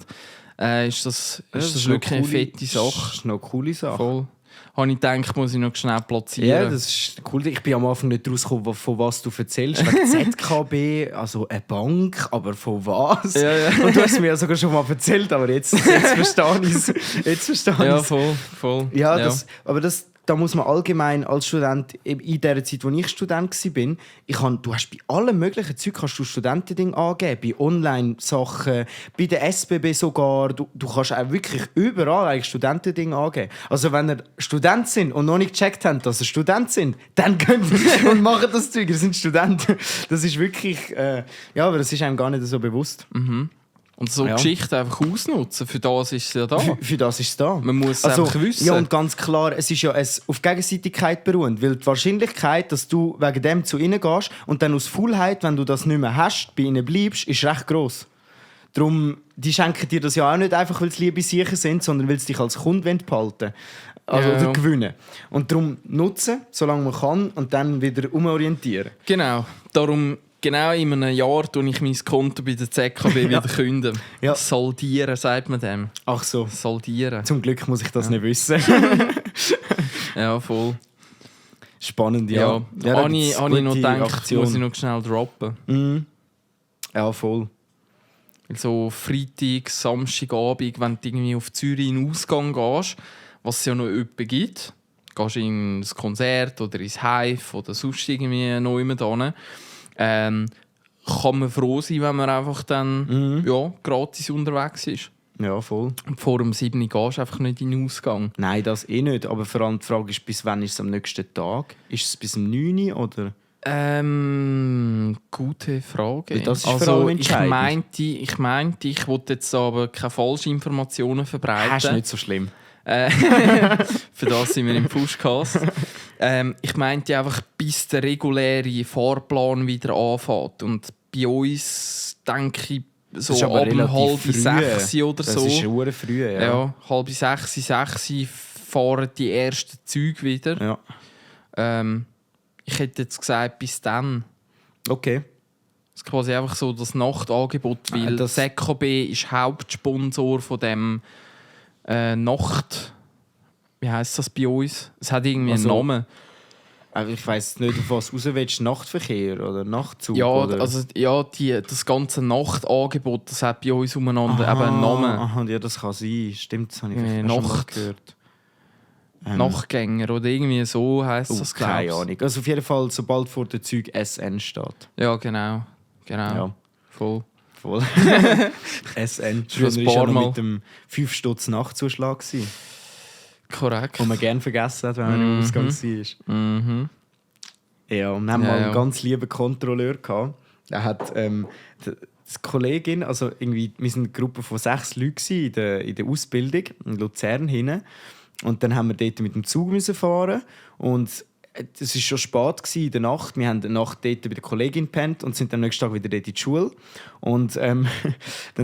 ist das wirklich eine fette Sache. Das ist eine coole Sache. Voll. Habe ich gedacht, muss ich noch schnell platzieren. Ja, das ist cool. Ich bin am Anfang nicht rausgekommen, von was du erzählst. Wegen ZKB, also eine Bank, aber von was? Ja. Und du hast es mir ja sogar schon mal erzählt, aber jetzt verstehe ich es. Ja, voll. Ja, da muss man allgemein als Student, in der Zeit, wo ich Student war, du hast bei allen möglichen Zeug kannst du Studentendinge angeben, bei Online-Sachen, bei der SBB sogar. Du kannst auch wirklich überall eigentlich Studentendinge angeben. Also wenn ihr Student sind und noch nicht gecheckt habt, dass ihr Student sind, dann könnt ihr und machen das Zeug, ihr seid Studenten. Das ist wirklich, aber das ist einem gar nicht so bewusst. Und so Geschichten einfach ausnutzen, für das ist es ja da. Für das ist es da. Man muss es einfach wissen. Ja, und ganz klar, es ist ja auf Gegenseitigkeit beruhend. Weil die Wahrscheinlichkeit, dass du wegen dem zu ihnen gehst und dann aus Faulheit, wenn du das nicht mehr hast, bei ihnen bleibst, ist recht gross. Darum, die schenken dir das ja auch nicht einfach, weil es liebe Siechen sind, sondern weil sie dich als Kunde behalten wollen. Oder gewinnen. Und darum nutzen, solange man kann, und dann wieder umorientieren. Genau. Darum, genau in einem Jahr tue ich mein Konto bei der ZKB wieder künden. Ja. Saldieren, sagt man dem. Ach so. Saldieren. Zum Glück muss ich das nicht wissen. Ja, voll. Spannend, ja. Habe ich noch gedacht, muss ich noch schnell droppen. Ja, voll. So Freitag, Samstagabend, wenn du irgendwie auf Zürich in den Ausgang gehst, was es ja noch jemanden gibt, gehst du in ein Konzert oder ins Hive oder sonst irgendwie noch jemand hin, kann man froh sein, wenn man einfach dann gratis unterwegs ist. Ja, voll. Und vor dem 7. Uhr gehst du einfach nicht in den Ausgang. Nein, das nicht. Aber vor allem die Frage ist, bis wann ist es am nächsten Tag? Ist es bis um 9 Uhr oder? Gute Frage. Das ist vor allem entscheidend. Ich meinte, ich wollte jetzt aber keine falschen Informationen verbreiten. Das ist nicht so schlimm. Für das sind wir im Fuschcast. Ich meinte einfach, bis der reguläre Fahrplan wieder anfängt. Und bei uns denke ich, so ab 5:30 oder so. Das ist schon früh, ja. Ja, 5:30, 6 fahren die ersten Züge wieder. Ja. Ich hätte jetzt gesagt, bis dann. Okay. Das ist quasi einfach so das Nachtangebot, weil das ZKB ist Hauptsponsor von dem Nacht... Wie heisst das bei uns? Es hat irgendwie einen Namen. Ich weiss nicht, auf was du raus willst. Nachtverkehr oder Nachtzug? Ja, oder? also das ganze Nachtangebot, das hat bei uns umeinander eben einen Namen. Aha, ja, das kann sein. Stimmt, das habe ich schon mal gehört. Nachtgänger oder irgendwie so heisst das, glaube ich. Keine Ahnung. Also auf jeden Fall, sobald vor dem Zeug SN steht. Ja, genau. Ja. Voll. SN. Früher war ja noch mit dem 5 Stutz Nachtzuschlag. Korrekt. Den man gerne vergessen hat, wenn man im Ausgang war. Mhm. Ja, und wir haben mal einen ganz lieben Kontrolleur gehabt. Er hat die Kollegin, also irgendwie, wir waren eine Gruppe von 6 Leuten in der Ausbildung in Luzern hinten. Und dann haben wir dort mit dem Zug fahren und es war schon spät in der Nacht. Wir haben eine Nacht dort bei der Kollegin gepennt und sind am nächsten Tag wieder dort in die Schule. Und dann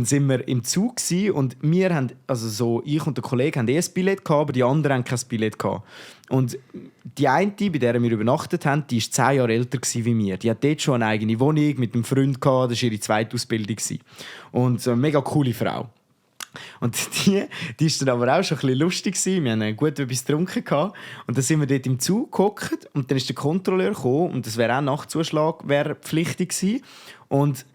sind wir im Zug und wir haben, also so ich und der Kollege haben ein Billett gehabt, aber die anderen haben kein Billett gehabt. Und die eine, bei der wir übernachtet haben, die war 10 Jahre älter wie wir. Die hat dort schon eine eigene Wohnung mit einem Freund gehabt. Das war ihre zweite Ausbildung. Und eine mega coole Frau. Und die war dann aber auch schon ein bisschen lustig. Wir haben gut etwas getrunken. Und dann sind wir dort im Zug gehockt und dann ist der Kontrolleur gekommen und das wäre auch Nachtzuschlag pflichtig gewesen. Und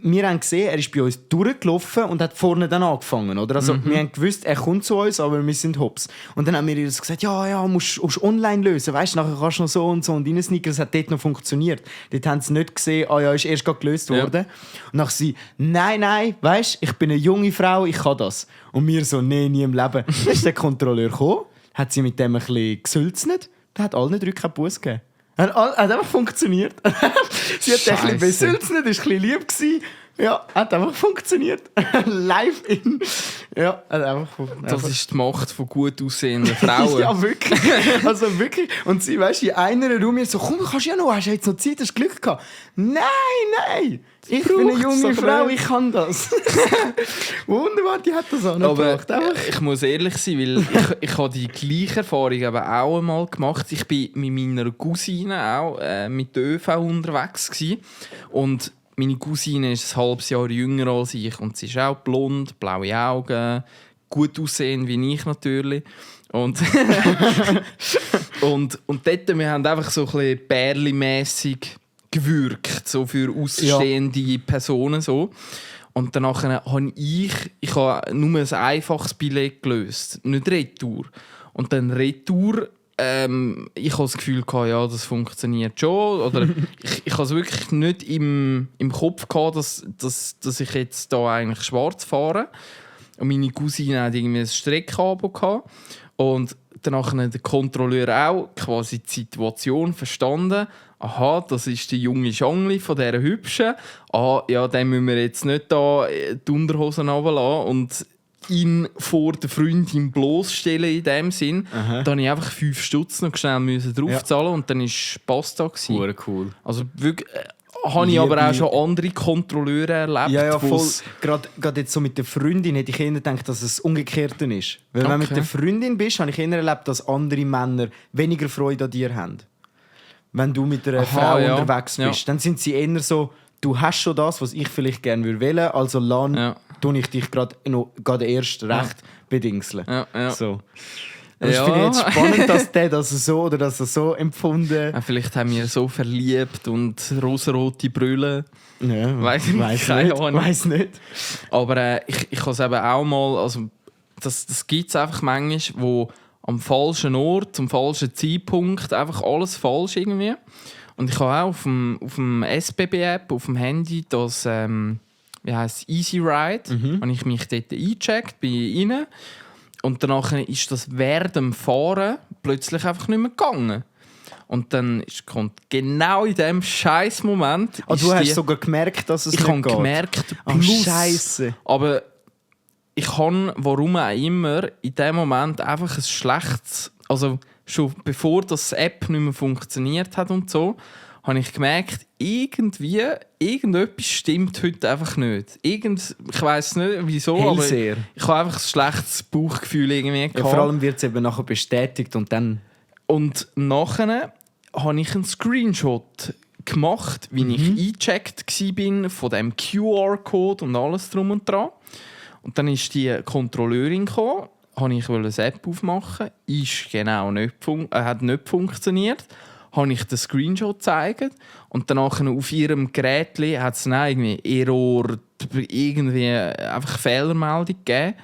wir haben gesehen, er ist bei uns durchgelaufen und hat vorne dann angefangen. Oder? Also, wir haben gewusst, er kommt zu uns, aber wir sind hops. Und dann haben wir ihr gesagt, ja, musst online lösen. Weißt, nachher kannst du noch so und so und reinsneaken. Das hat dort noch funktioniert. Dort haben sie nicht gesehen, ist erst gerade gelöst worden. Und dann sie, nein, weißt, ich bin eine junge Frau, ich kann das. Und wir so, nee, nie im Leben. Dann ist der Kontrolleur gekommen, hat sie mit dem ein bisschen gesülznet, der hat allen 3 keinen Buss gegeben. Hat einfach funktioniert. Sie hat ein bisschen besülzt, war ein bisschen lieb. Ja, hat einfach funktioniert. Live in. Ja, hat einfach funktioniert. Das ist die Macht von gut aussehenden Frauen. Ja, wirklich. Also wirklich. Und sie, weißt du, in einer Raum so, komm, kannst du ja noch, hast du jetzt noch Zeit, hast du Glück gehabt? Nein! Ich bin eine junge Frau, ich kann das. Wunderbar, die hat das auch noch gemacht. Ich muss ehrlich sein, weil ich habe die gleiche Erfahrung aber auch einmal gemacht. Ich war mit meiner Cousine auch mit der ÖV unterwegs gewesen. Und meine Cousine ist ein halbes Jahr jünger als ich und sie ist auch blond, blaue Augen, gut aussehend wie ich natürlich. Und dort, wir haben einfach so ein bisschen Bärli-mässig gewirkt, so für ausstehende Personen. So. Und danach habe ich habe nur ein einfaches Billett gelöst, nicht Retour. Und dann Retour, ich habe das Gefühl gehabt, ja, das funktioniert schon. Oder ich habe es wirklich nicht im Kopf gehabt, dass ich jetzt da eigentlich schwarz fahre. Und meine Cousine hat irgendwie ein Streckabo gehabt. Und danach hat der Kontrolleur auch quasi die Situation verstanden. Aha, das ist die junge Jongli von dieser Hübschen. Ja, den müssen wir jetzt nicht da die Unterhosen runterlassen und ihn vor der Freundin bloßstellen in dem Sinn. Aha. Da musste ich einfach 5 Stutz noch schnell draufzahlen und dann war Spass da. Cool. Also wirklich... habe ich aber auch schon andere Kontrolleure erlebt. Ja, voll. Gerade jetzt so mit der Freundin hätte ich eher gedacht, dass es umgekehrt ist. Weil wenn du mit der Freundin bist, habe ich eher erlebt, dass andere Männer weniger Freude an dir haben. Wenn du mit einer Frau unterwegs bist, dann sind sie eher so, du hast schon das, was ich vielleicht gerne wählen würde, also tue ich dich gerade erst recht bedingseln. Ja. So. Ich finde jetzt spannend, dass der das so empfunden hat. Vielleicht haben wir so verliebt und rosarote Brille. Ja, weiss nicht. Aber ich habe es eben auch mal, also das gibt es einfach manchmal, wo am falschen Ort, zum falschen Zeitpunkt einfach alles falsch irgendwie. Und ich habe auch auf dem SBB-App, auf dem Handy, das wie heisst Easy Ride, habe ich mich dort eingecheckt, bin rein. Und danach ist das während dem Fahren plötzlich einfach nicht mehr gegangen. Und dann kommt genau in diesem scheiß Moment. Du hast sogar gemerkt, dass es nicht geht? Ich habe gemerkt, plus. Scheisse. Aber ich habe, warum auch immer, in dem Moment einfach ein schlechtes, also schon bevor das App nicht mehr funktioniert hat und so, habe ich gemerkt, irgendetwas stimmt heute einfach nicht. Ich weiss nicht, wieso, Hellseher. aber ich habe einfach ein schlechtes Bauchgefühl irgendwie gehabt. Ja, vor allem wird es eben nachher bestätigt und dann... Und nachher habe ich einen Screenshot gemacht, wie ich eingecheckt war von dem QR-Code und alles drum und dran. Und dann ist die Kontrolleurin gekommen, habe ich eine App aufmachen, ist genau hat nicht funktioniert. Habe ich den Screenshot gezeigt und danach auf ihrem Gerät hat es irgendwie Error, irgendwie einfach Fehlermeldung gegeben.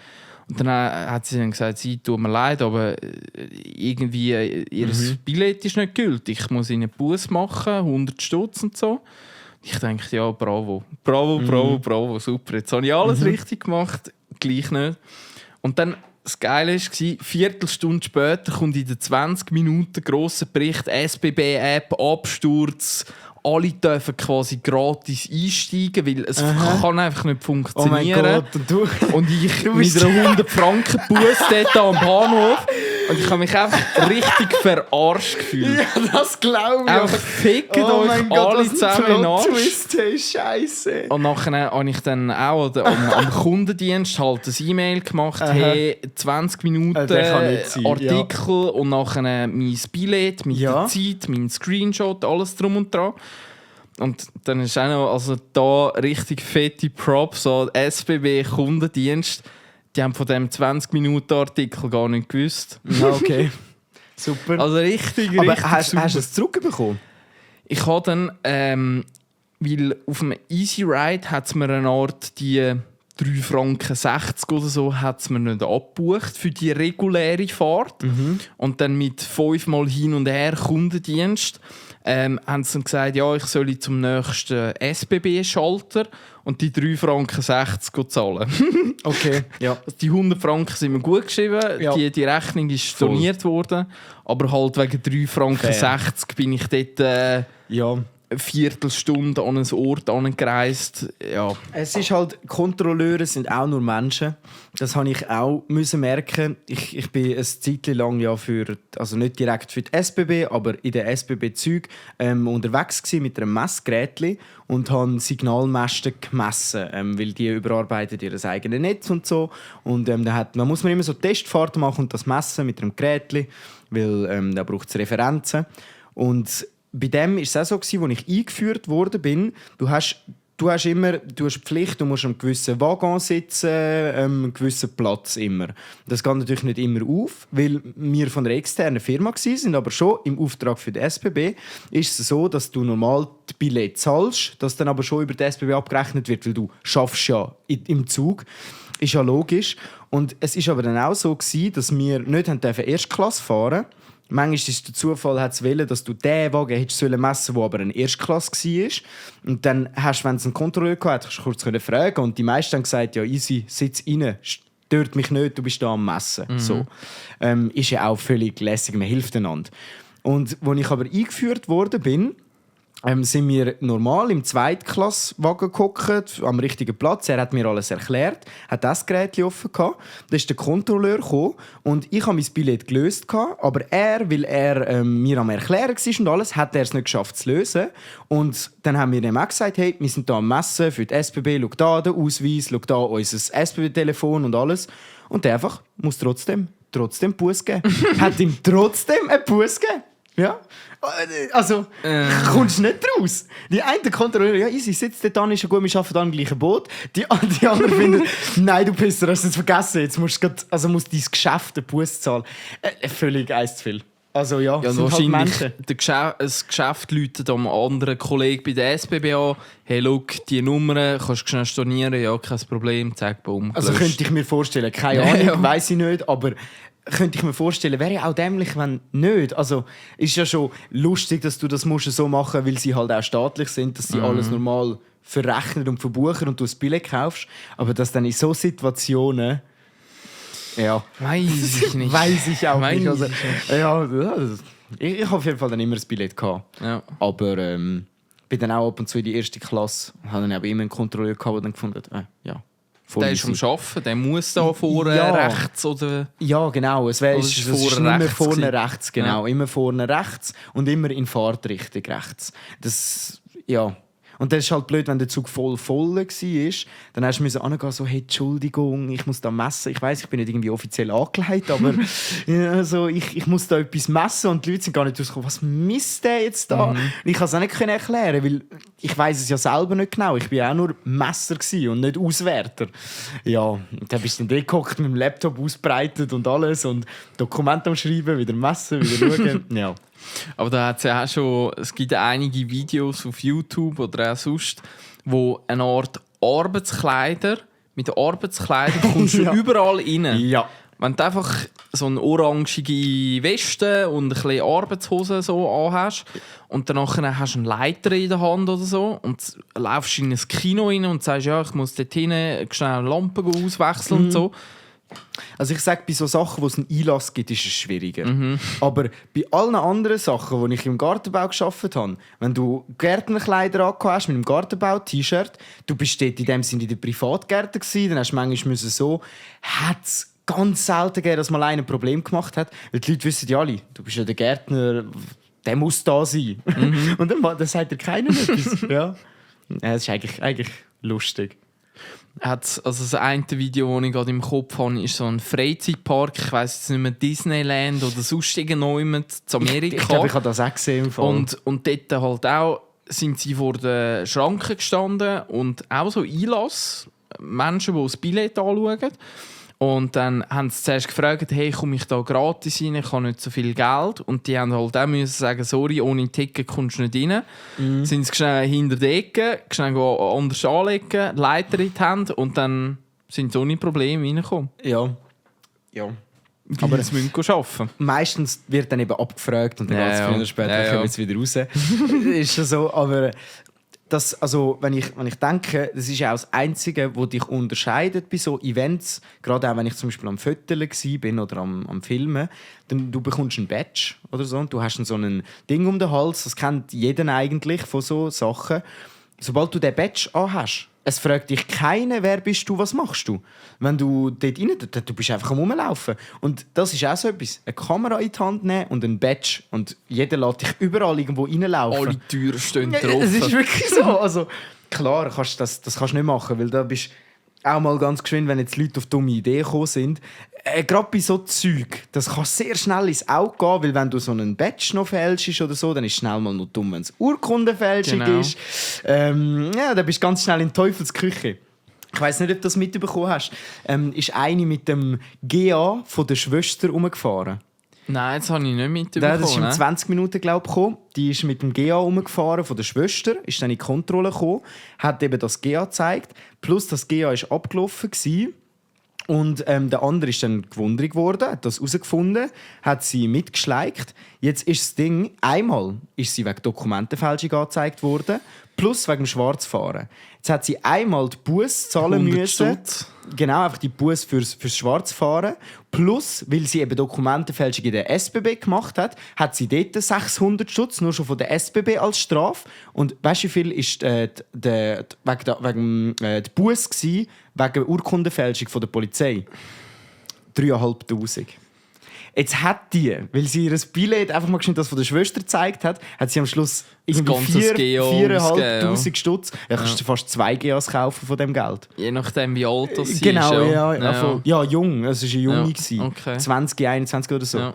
Und dann hat sie dann gesagt, sie tut mir leid, aber irgendwie ihr Billett ist nicht gültig. Ich muss ihnen einen Bus machen, 100 Stutz und so. Ich denke, ja, bravo, super. Jetzt habe ich alles richtig gemacht, gleich nicht. Und dann, das Geile war, eine Viertelstunde später kommt in den 20 Minuten grosser Bericht, SBB-App, Absturz, alle dürfen quasi gratis einsteigen, weil es kann einfach nicht funktionieren. Oh mein Gott, und ich mit einer 100 Franken Bus dort am Bahnhof und ich habe mich einfach richtig verarscht gefühlt. Ja, das glaube ich. Einfach ficken euch alle zusammen in den Arsch. Twist, hey, Scheiße. Und nachher habe ich dann auch am Kundendienst halt ein E-Mail gemacht, hey, 20 Minuten Artikel und nachher mein Billett mit der Zeit, mein Screenshot, alles drum und dran. Und dann ist auch noch, also da richtig fette Props, so SBB Kundendienst, die haben von dem 20-Minuten-Artikel gar nicht gewusst. Ja, okay. Super. Also richtig hast super. Hast du es zurückbekommen? Ich habe dann, weil auf dem Easy Ride hat es mir eine Art die 3,60 Franken oder so hat's mir nicht abgebucht für die reguläre Fahrt. Und dann mit 5-mal hin und her Kundendienst haben sie dann gesagt, ja, ich soll zum nächsten SBB-Schalter und die 3,60 Franken zahlen. Okay, ja. Also die 100 Franken sind mir gut geschrieben, ja. Die Rechnung ist storniert worden, aber halt wegen 3,60 Franken bin ich dort eine Viertelstunde an einen Ort angereist. Ja. Es ist halt, Kontrolleure sind auch nur Menschen. Das habe ich auch müssen merken. Ich bin eine Zeit lang also nicht direkt für die SBB, aber in den SBB-Zügen unterwegs gewesen mit einem Messgerät und habe Signalmasten gemessen, weil die überarbeiten ihr eigenes Netz und so. Und man muss immer so Testfahrten machen und das messen mit einem Gerät, weil da braucht es Referenzen. Und bei dem war es auch so, als ich eingeführt worden bin, du hast die Pflicht, du musst an einem gewissen Waggon sitzen, einen gewissen Platz immer. Das geht natürlich nicht immer auf, weil wir von einer externen Firma waren, aber schon im Auftrag für die SBB ist es so, dass du normal die Billett zahlst, das dann aber schon über die SBB abgerechnet wird, weil du schaffst ja im Zug. Ist ja logisch. Und es war aber dann auch so, dass wir nicht Erstklasse fahren durften. Manchmal ist der Zufall, dass du den Wagen hättest messen sollen, der aber eine Erstklasse war. Und dann hast du, wenn es einen Kontrolleur gehabt hast, kurz fragen. Und die meisten haben gesagt, ja easy, sitz rein, stört mich nicht, du bist da am Messen. So. Ist ja auch völlig lässig, man hilft einander. Und als ich aber eingeführt worden bin, sind wir normal im Zweitklasswagen gehockt, am richtigen Platz. Er hat mir alles erklärt, hat das Gerät offen gehabt. Da ist der Kontrolleur gekommen und ich habe mein Billett gelöst gehabt, aber weil er mir am Erklären war und alles, hat er es nicht geschafft zu lösen. Und dann haben wir ihm auch gesagt, hey, wir sind hier am Messen für die SBB, schau da den Ausweis, schau da unser SBB-Telefon und alles. Und der einfach muss trotzdem Bus geben. Hat ihm trotzdem einen Bus gegeben. Ja, also kommst du nicht raus. Die eine Kontrolleur, ja easy, sitzt dort an, ist ja gut, wir arbeiten dann im gleichen Boot. Die anderen finden, nein du Pisser, hast du es vergessen, jetzt musst du dein Geschäft den Bus zahlen. Völlig eins zu viel. Also ja, wahrscheinlich halt das Geschäft läutet am anderen Kollegen bei der SBB an. Hey, look, die Nummer kannst du schnell stornieren, ja, kein Problem, zack, bumm. Also könnte ich mir vorstellen, keine Ahnung, weiss ich nicht, aber könnte ich mir vorstellen, wäre ja auch dämlich, wenn nicht. Also ist ja schon lustig, dass du das so machen musst, weil sie halt auch staatlich sind, dass sie alles normal verrechnen und verbuchen und du das Billett kaufst. Aber dass dann in so Situationen... Ja. Weiß ich nicht. Weiß ich auch nicht. Also, ich habe auf jeden Fall dann immer das Billett gehabt. Ja. Aber bin dann auch ab und zu in die erste Klasse. Habe dann aber immer einen Kontrolleur gehabt, der dann gefunden hat, ja. Der ist am Arbeiten, der muss da vorne rechts oder... Ja, genau. Es ist immer vorne rechts, genau. Ja. Immer vorne rechts und immer in Fahrtrichtung rechts. Das, ja... Und das ist halt blöd, wenn der Zug voll war. Dann musst du angehen, so, hey, Entschuldigung, ich muss da messen. Ich weiss, ich bin nicht irgendwie offiziell angelegt, aber also, ich muss da etwas messen und die Leute sind gar nicht rausgekommen. Was misst der jetzt da? Ich kann es auch nicht erklären, weil ich weiss es ja selber nicht genau. Ich war auch nur Messer und nicht Auswerter. Ja, dann bist du dann gehockt, mit dem Laptop ausbreitet und alles und Dokumente am Schreiben, wieder messen, wieder schauen. Ja. Aber da hat es ja auch schon, es gibt einige Videos auf YouTube oder auch sonst, wo eine Art Arbeitskleider, mit Arbeitskleidern kommst du überall rein. Ja. Wenn du einfach so eine orangige Weste und ein bisschen Arbeitshose so anhast und dann hast du einen Leiter in der Hand oder so und laufst in ein Kino rein und sagst, ja, ich muss dort hinten schnell eine Lampe auswechseln und so. Also ich sage, bei so Sachen, wo es einen Einlass gibt, ist es schwieriger. Aber bei allen anderen Sachen, die ich im Gartenbau gearbeitet habe, wenn du Gärtnerkleider angehabt hast mit einem Gartenbau-T-Shirt, du bist dort in dem Sinne in der Privatgärten gewesen, dann hast du manchmal so, hat es ganz selten gegeben, dass mal einer ein Problem gemacht hat, weil die Leute wissen ja alle, du bist ja der Gärtner, der muss da sein. Und dann sagt dir keiner etwas. Ja. Das ist eigentlich lustig. Also das eine Video, das ich gerade im Kopf habe, ist so ein Freizeitpark. Ich weiss jetzt nicht mehr, Disneyland oder sonst irgendwo in Amerika. Ich glaube, ich habe das auch gesehen. Und dort halt auch sind sie vor den Schranken gestanden und auch so Einlass. Menschen, die das Billett anschauen. Und dann haben sie zuerst gefragt, hey, komme ich da gratis rein, ich habe nicht so viel Geld. Und die haben halt auch müssen sagen, sorry, ohne Ticket kommst du nicht rein. Sind sie schnell hinter der Ecke, schnell anders anlegen, Leiter in die Hand und dann sind sie ohne Probleme reingekommen. Ja. Aber sie müssen arbeiten. Meistens wird dann eben abgefragt und dann ganz früher oder später kommen sie wieder raus. Ist schon so, aber... Das, also, wenn ich denke, das ist auch das Einzige, was dich unterscheidet bei so Events, gerade auch wenn ich zum Beispiel am Fotografieren bin oder am Filmen, dann du bekommst ein Badge oder so und du hast so ein Ding um den Hals, das kennt jeder eigentlich von so Sachen. Sobald du den Badge anhast, es fragt dich keiner, wer bist du, was machst du. Wenn du dort rein, du bist einfach am Rumlaufen. Und das ist auch so etwas. Eine Kamera in die Hand nehmen und ein Badge. Und jeder lässt dich überall irgendwo reinlaufen. Alle Türen stehen drauf. Es ist wirklich so. Also, klar, das kannst du nicht machen, weil da bist auch mal ganz geschwind, wenn jetzt Leute auf dumme Ideen gekommen sind. Gerade bei so Zeug, das kann sehr schnell ins Auge gehen, weil wenn du so einen Badge noch fälschst oder so, dann ist es schnell mal noch dumm, wenn es Urkundenfälschung ist. Ja, dann bist du ganz schnell in Teufelsküche. Ich weiss nicht, ob du das mitbekommen hast. Ist eine mit dem GA von der Schwester rumgefahren. Nein, das habe ich nicht mitbekommen. Das ist in 20 Minuten, glaube ich, gekommen. Die ist mit dem GA rumgefahren von der Schwester, ist dann in die Kontrolle gekommen, hat eben das GA gezeigt, plus das GA war abgelaufen gewesen. Und der andere ist dann gewundert worden, hat das herausgefunden, hat sie mitgeschleicht. Jetzt ist das Ding, einmal ist sie wegen Dokumentenfälschung angezeigt worden, plus wegen dem Schwarzfahren. Jetzt hat sie einmal die Busse zahlen müssen. Genau, einfach die Busse fürs Schwarzfahren. Plus, weil sie eben Dokumentenfälschung in der SBB gemacht hat, hat sie dort 600 Stutz nur schon von der SBB als Strafe. Und weißt du, wie viel war wegen die Busse gewesen, wegen Urkundenfälschung von der Polizei? 3'500. Jetzt hat die, weil sie ihr Billett einfach mal das von der Schwester gezeigt hat, hat sie am Schluss irgendwie 4'500 Stutz. Ja, kannst du fast 2 GAs kaufen von dem Geld. Je nachdem, wie alt das ist. Genau, ja, jung. Es war eine Junge. Okay. 20, 21 oder so.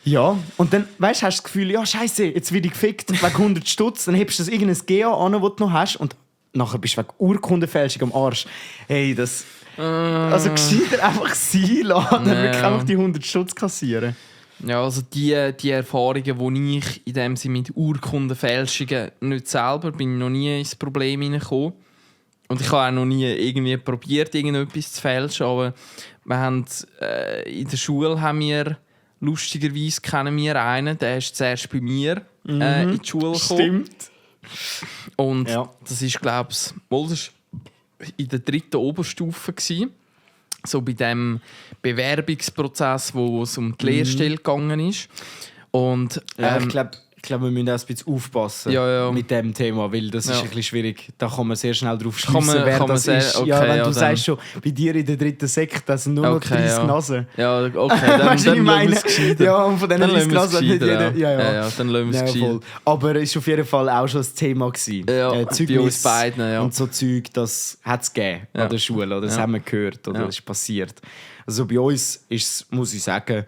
Ja, und dann hast du das Gefühl, ja, Scheiße, jetzt werde ich gefickt wegen 100 Stutz. Dann hebst du das irgendein GA an, das du noch hast. Und nachher bist du wegen Urkundenfälschung am Arsch. Hey, das... Also gescheiter einfach sein lassen, dann wirklich einfach die 100 Stutz kassieren. Ja, also die Erfahrungen, die ich in dem Sinne mit Urkundenfälschungen nicht selber bin, noch nie ins Problem hineingekommen. Und ich habe auch noch nie irgendwie probiert, irgendetwas zu fälschen. Aber wir haben, in der Schule haben wir, lustigerweise kennen wir einen, der ist zuerst bei mir in die Schule gekommen. Stimmt. Und das ist, glaube ich, in der 3. Oberstufe gewesen. So bei dem Bewerbungsprozess, wo es um die Lehrstelle gegangen ist. Und, ich glaube, Ich glaube, wir müssen auch ein bisschen aufpassen mit dem Thema, weil das ist ein bisschen schwierig. Da kann man sehr schnell drauf schliessen, wer das ist. Okay, wenn du sagst schon, bei dir in der 3. Sekt, das sind nur noch 30 Nasen. Ja, okay, dann lassen wir es gescheiter. Ja, und von diesen 30 Nasen hat nicht jeder... Ja, dann lassen wir es gescheiter. Aber es war auf jeden Fall auch schon ein Thema gewesen. Bei uns beiden, ja. Und so Zeug, das hat es gegeben an der Schule, oder das haben wir gehört, oder das ist passiert. Also bei uns war es, muss ich sagen,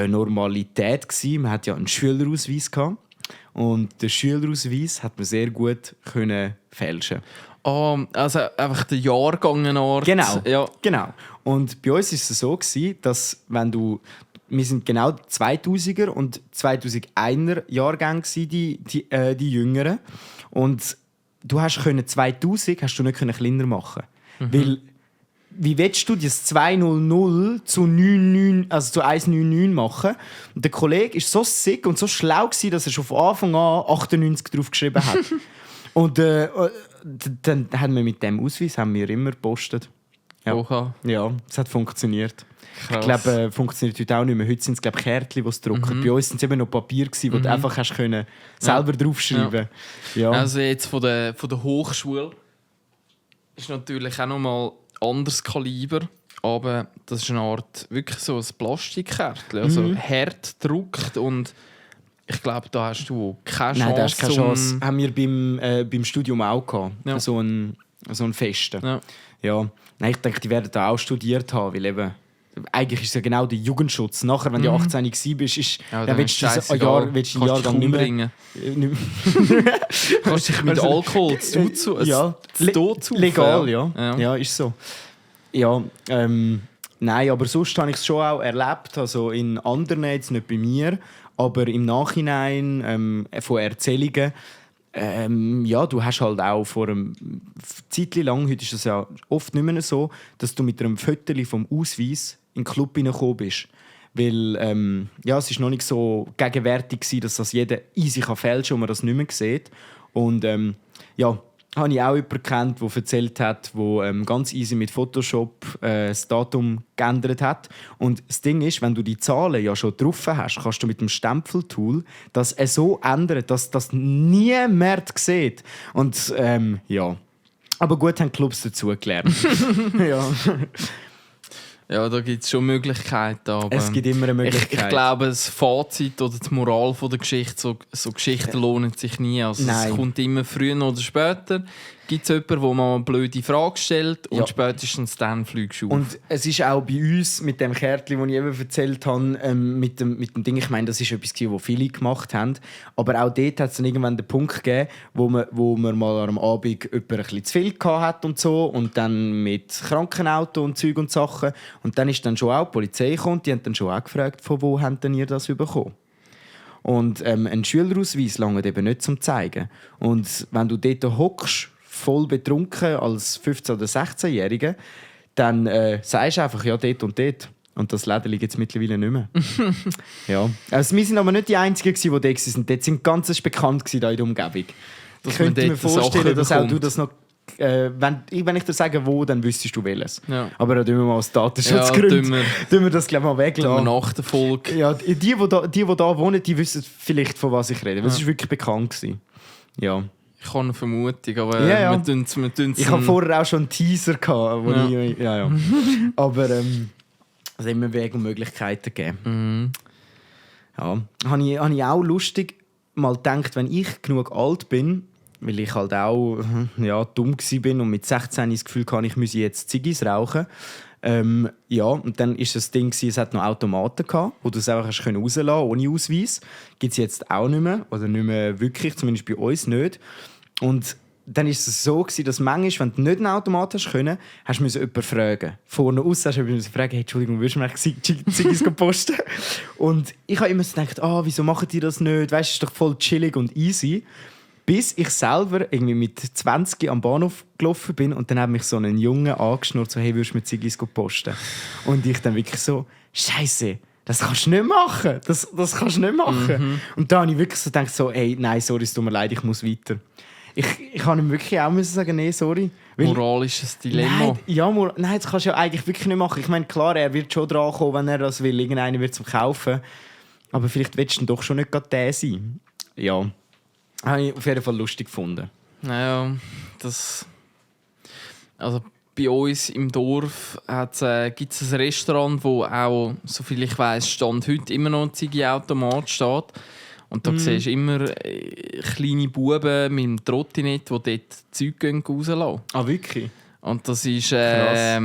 Normalität gewesen. Man hatte ja einen Schülerausweis gehabt. Und den Schülerausweis hat man sehr gut können fälschen. Oh, also einfach der Jahrgang. Genau. Und bei uns war es so gewesen, dass wir sind genau 2000er und 2001er Jahrgänge die Jüngeren. Und du hast 2000 hast du nicht kleiner machen, weil wie willst du das 200 zu 99, also zu 199 machen? Und der Kollege war so sick und so schlau gewesen, dass er schon von Anfang an 98 drauf geschrieben hat. Und dann haben wir mit dem Ausweis immer gepostet. Ja. Oha. Ja, es hat funktioniert. Krass. Ich glaube, funktioniert heute auch nicht mehr. Heute sind es Kärtchen, die es drucken. Bei uns waren es eben noch Papier, wo du einfach hast können selber draufschreiben. Ja. Also jetzt von der Hochschule ist natürlich auch nochmal anderes Kaliber, aber das ist eine Art wirklich so ein Plastikkärtchen, also hart gedruckt und ich glaube, da hast du keine Chance. Nein, da hast keine Chance. Haben wir beim Studium auch gehabt, so einen festen. Ja. Nein, ich denke, die werden da auch studiert haben, weil eben eigentlich ist es ja genau der Jugendschutz. Nachher, wenn du 18 bist, dann willst du einen Jahrgang nicht mehr. Kannst dich mit Alkohol legal, ja, ist so. Ja, nein, aber sonst habe ich es schon auch erlebt, also in anderen, jetzt nicht bei mir, aber im Nachhinein von Erzählungen. Du hast halt auch vor einem Zeitchen lang, heute ist es ja oft nicht mehr so, dass du mit einem Foto vom Ausweis in den Club hineingekommen bist. Weil es ist noch nicht so gegenwärtig gewesen, dass das jeder easy fälschen kann und man das nicht mehr sieht. Und habe ich auch jemanden kennt, der erzählt hat, der ganz easy mit Photoshop das Datum geändert hat. Und das Ding ist, wenn du die Zahlen ja schon drauf hast, kannst du mit dem Stempeltool das so ändern, dass das niemand sieht. Und aber gut haben Clubs dazu gelernt. Ja, da gibt es schon Möglichkeiten. Aber es gibt immer eine Möglichkeit. Ich glaube, das Fazit oder die Moral von der Geschichte, so Geschichten lohnen sich nie. Also es kommt immer früher oder später. Gibt es jemanden, der mal eine blöde Frage stellt und spätestens dann fliegst du auf. Und es ist auch bei uns mit dem Kärtchen, das ich eben erzählt habe, mit dem Ding, ich meine, das ist etwas, das viele gemacht haben, aber auch dort hat es dann irgendwann den Punkt gegeben, wo man mal am Abend jemanden ein bisschen zu viel hatte und so und dann mit Krankenauto und Zeug und Sachen und dann ist dann schon auch die Polizei gekommen, die haben dann schon auch gefragt, von wo habt ihr das bekommen? Und ein Schülerausweis lange eben nicht zum zeigen. Und wenn du dort hockst, voll betrunken als 15- oder 16-Jähriger, dann sagst du einfach, ja, dort und dort. Und das Läden liegt jetzt mittlerweile nicht mehr. Ja. Also, wir sind aber nicht die Einzigen, die da waren. Dort sind ganz bekannt in der Umgebung. Ich könnte mir vorstellen, dass auch du das noch... wenn ich dir sage, wo, dann wüsstest du welches. Ja. Aber da tun wir mal aus Datenschutzgründen das gleich mal weglassen. Nach der Folge. Ja, die da wohnen, die wissen vielleicht, von was ich rede. Das war wirklich bekannt gewesen. Ja. Ich habe eine Vermutung, aber wir tun ich habe vorher auch schon einen Teaser gehabt, aber es hat immer Wege und Möglichkeiten gegeben. Ja, habe ich auch lustig mal gedacht, wenn ich genug alt bin, weil ich halt auch dumm bin und mit 16 das Gefühl hatte, ich müsse jetzt Ziggis rauchen. Und dann ist das Ding, es hat noch Automaten gehabt, wo du es einfach rauslassen konntest, ohne Ausweis. Gibt es jetzt auch nicht mehr, oder nicht mehr wirklich, zumindest bei uns nicht. Und dann war es so, dass manchmal, wenn du nicht einen Automat hast können, hast du jemanden fragen. Vorne aus hast du fragen, hey, Entschuldigung, willst du mir Ziggis posten? Und ich habe immer so gedacht, wieso machen die das nicht? Weißt du, es ist doch voll chillig und easy. Bis ich selber irgendwie mit 20 am Bahnhof gelaufen bin und dann hat mich so ein Junge angeschnurrt, so, hey, würdest du mir Ziggis posten? Und ich dann wirklich so, Scheiße, das kannst du nicht machen. Das kannst du nicht machen. Und da habe ich wirklich so gedacht, so, hey, nein, sorry, es tut mir leid, ich muss weiter. Ich habe ihm wirklich auch sagen, nee, sorry. Moralisches Dilemma. Nein, das kannst du ja eigentlich wirklich nicht machen. Ich meine, klar, er wird schon dran kommen, wenn er das will. Irgendeiner wird es kaufen. Aber vielleicht willst du doch schon nicht gerade der sein. ja, habe ich auf jeden Fall lustig gefunden. Naja, also bei uns im Dorf gibt es ein Restaurant, wo auch, soviel ich weiss, Stand heute immer noch ein Ziggy-Automat steht. Und da siehst du immer kleine Buben mit dem Trottinett, die dort Zeug rauslassen. Ah, wirklich? Und das ist ja,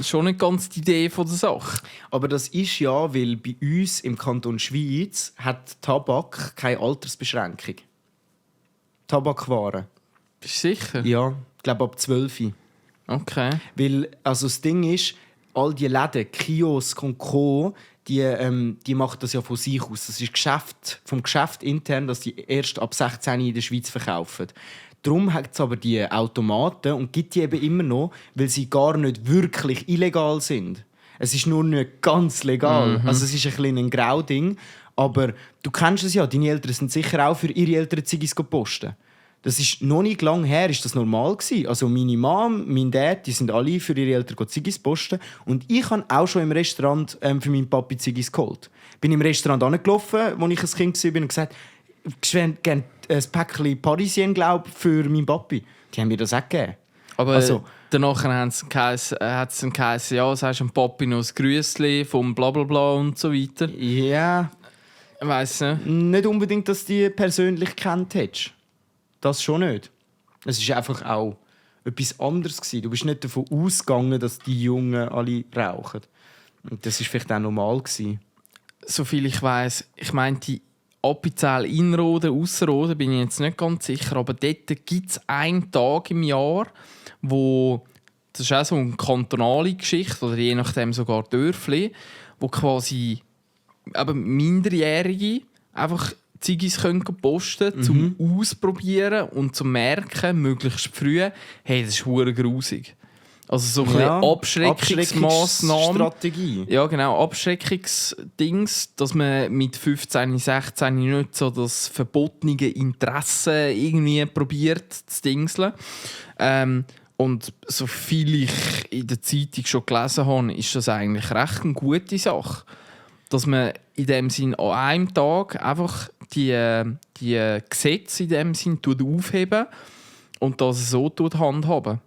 schon nicht ganz die Idee von der Sache. Aber das ist ja, weil bei uns im Kanton Schweiz hat Tabak keine Altersbeschränkung. Tabakwaren. Bist du sicher? Ja, ich glaube ab 12. Okay. Weil also das Ding ist, all die Läden, Kiosk und Co., die machen das ja von sich aus. Das ist vom Geschäft intern, dass die erst ab 16 in der Schweiz verkaufen. Darum hat es aber die Automaten und gibt die eben immer noch, weil sie gar nicht wirklich illegal sind. Es ist nur nicht ganz legal. Also es ist ein bisschen ein Grauding. Aber du kennst es ja, deine Eltern sind sicher auch für ihre Eltern Ziggis posten. Das ist noch nicht lange her, ist das normal gewesen. Also meine Mom, mein Dad, die sind alle für ihre Eltern Ziggis posten. Und ich habe auch schon im Restaurant für meinen Papi Ziggis geholt. Bin im Restaurant angelaufen, als ich ein Kind war, und gesagt, ich hätte gerne ein Päckchen Parisien, glaube ich, für meinen Papi. Die haben mir das auch gegeben. Aber also, danach hat es dann geheißen, ja, sagst dem Papi noch ein Grüßli vom Blablabla und so weiter. Ja. Ich weiss nicht. Nicht unbedingt, dass du die persönlich kennt hättest. Das schon nicht. Es war einfach auch etwas anderes gewesen. Du bist nicht davon ausgegangen, dass die Jungen alle rauchen. Und das war vielleicht auch normal gewesen. Soviel ich weiss, ich meinte Appenzell Innerrhoden, Ausserrhoden, bin ich jetzt nicht ganz sicher, aber dort gibt es einen Tag im Jahr, wo, das ist auch so eine kantonale Geschichte, oder je nachdem sogar Dörfli, wo quasi eben Minderjährige einfach Ziggis können posten, zum Ausprobieren und zum Merken, möglichst früh, hey, das ist verdammt grusig. Also so ein bisschen Abschreckungsmaßnahmen. Strategie. Ja, genau, Abschreckungsdings, dass man mit 15, 16 nicht so das verbotene Interesse irgendwie probiert zu dingseln. Und so viel ich in der Zeitung schon gelesen habe, ist das eigentlich recht eine gute Sache. Dass man in dem Sinn an einem Tag einfach die Gesetze in dem Sinn aufheben und das so handhaben.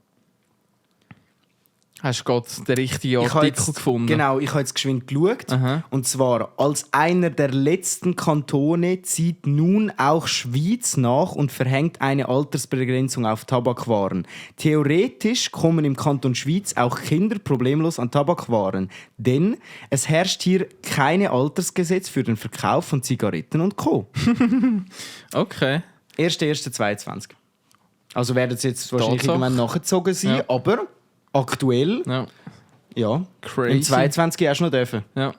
Hast du gerade den richtigen Artikel gefunden? Genau, ich habe jetzt geschwind geschaut. Aha. Und zwar, als einer der letzten Kantone zieht nun auch Schweiz nach und verhängt eine Altersbegrenzung auf Tabakwaren. Theoretisch kommen im Kanton Schweiz auch Kinder problemlos an Tabakwaren. Denn es herrscht hier keine Altersgesetz für den Verkauf von Zigaretten und Co. Okay. 1.1.22. Also werden sie jetzt wahrscheinlich Tatsache. irgendwann nachgezogen sein, Ja. aber aktuell, ja, Crazy. im 22 erst noch dürfen. Ja.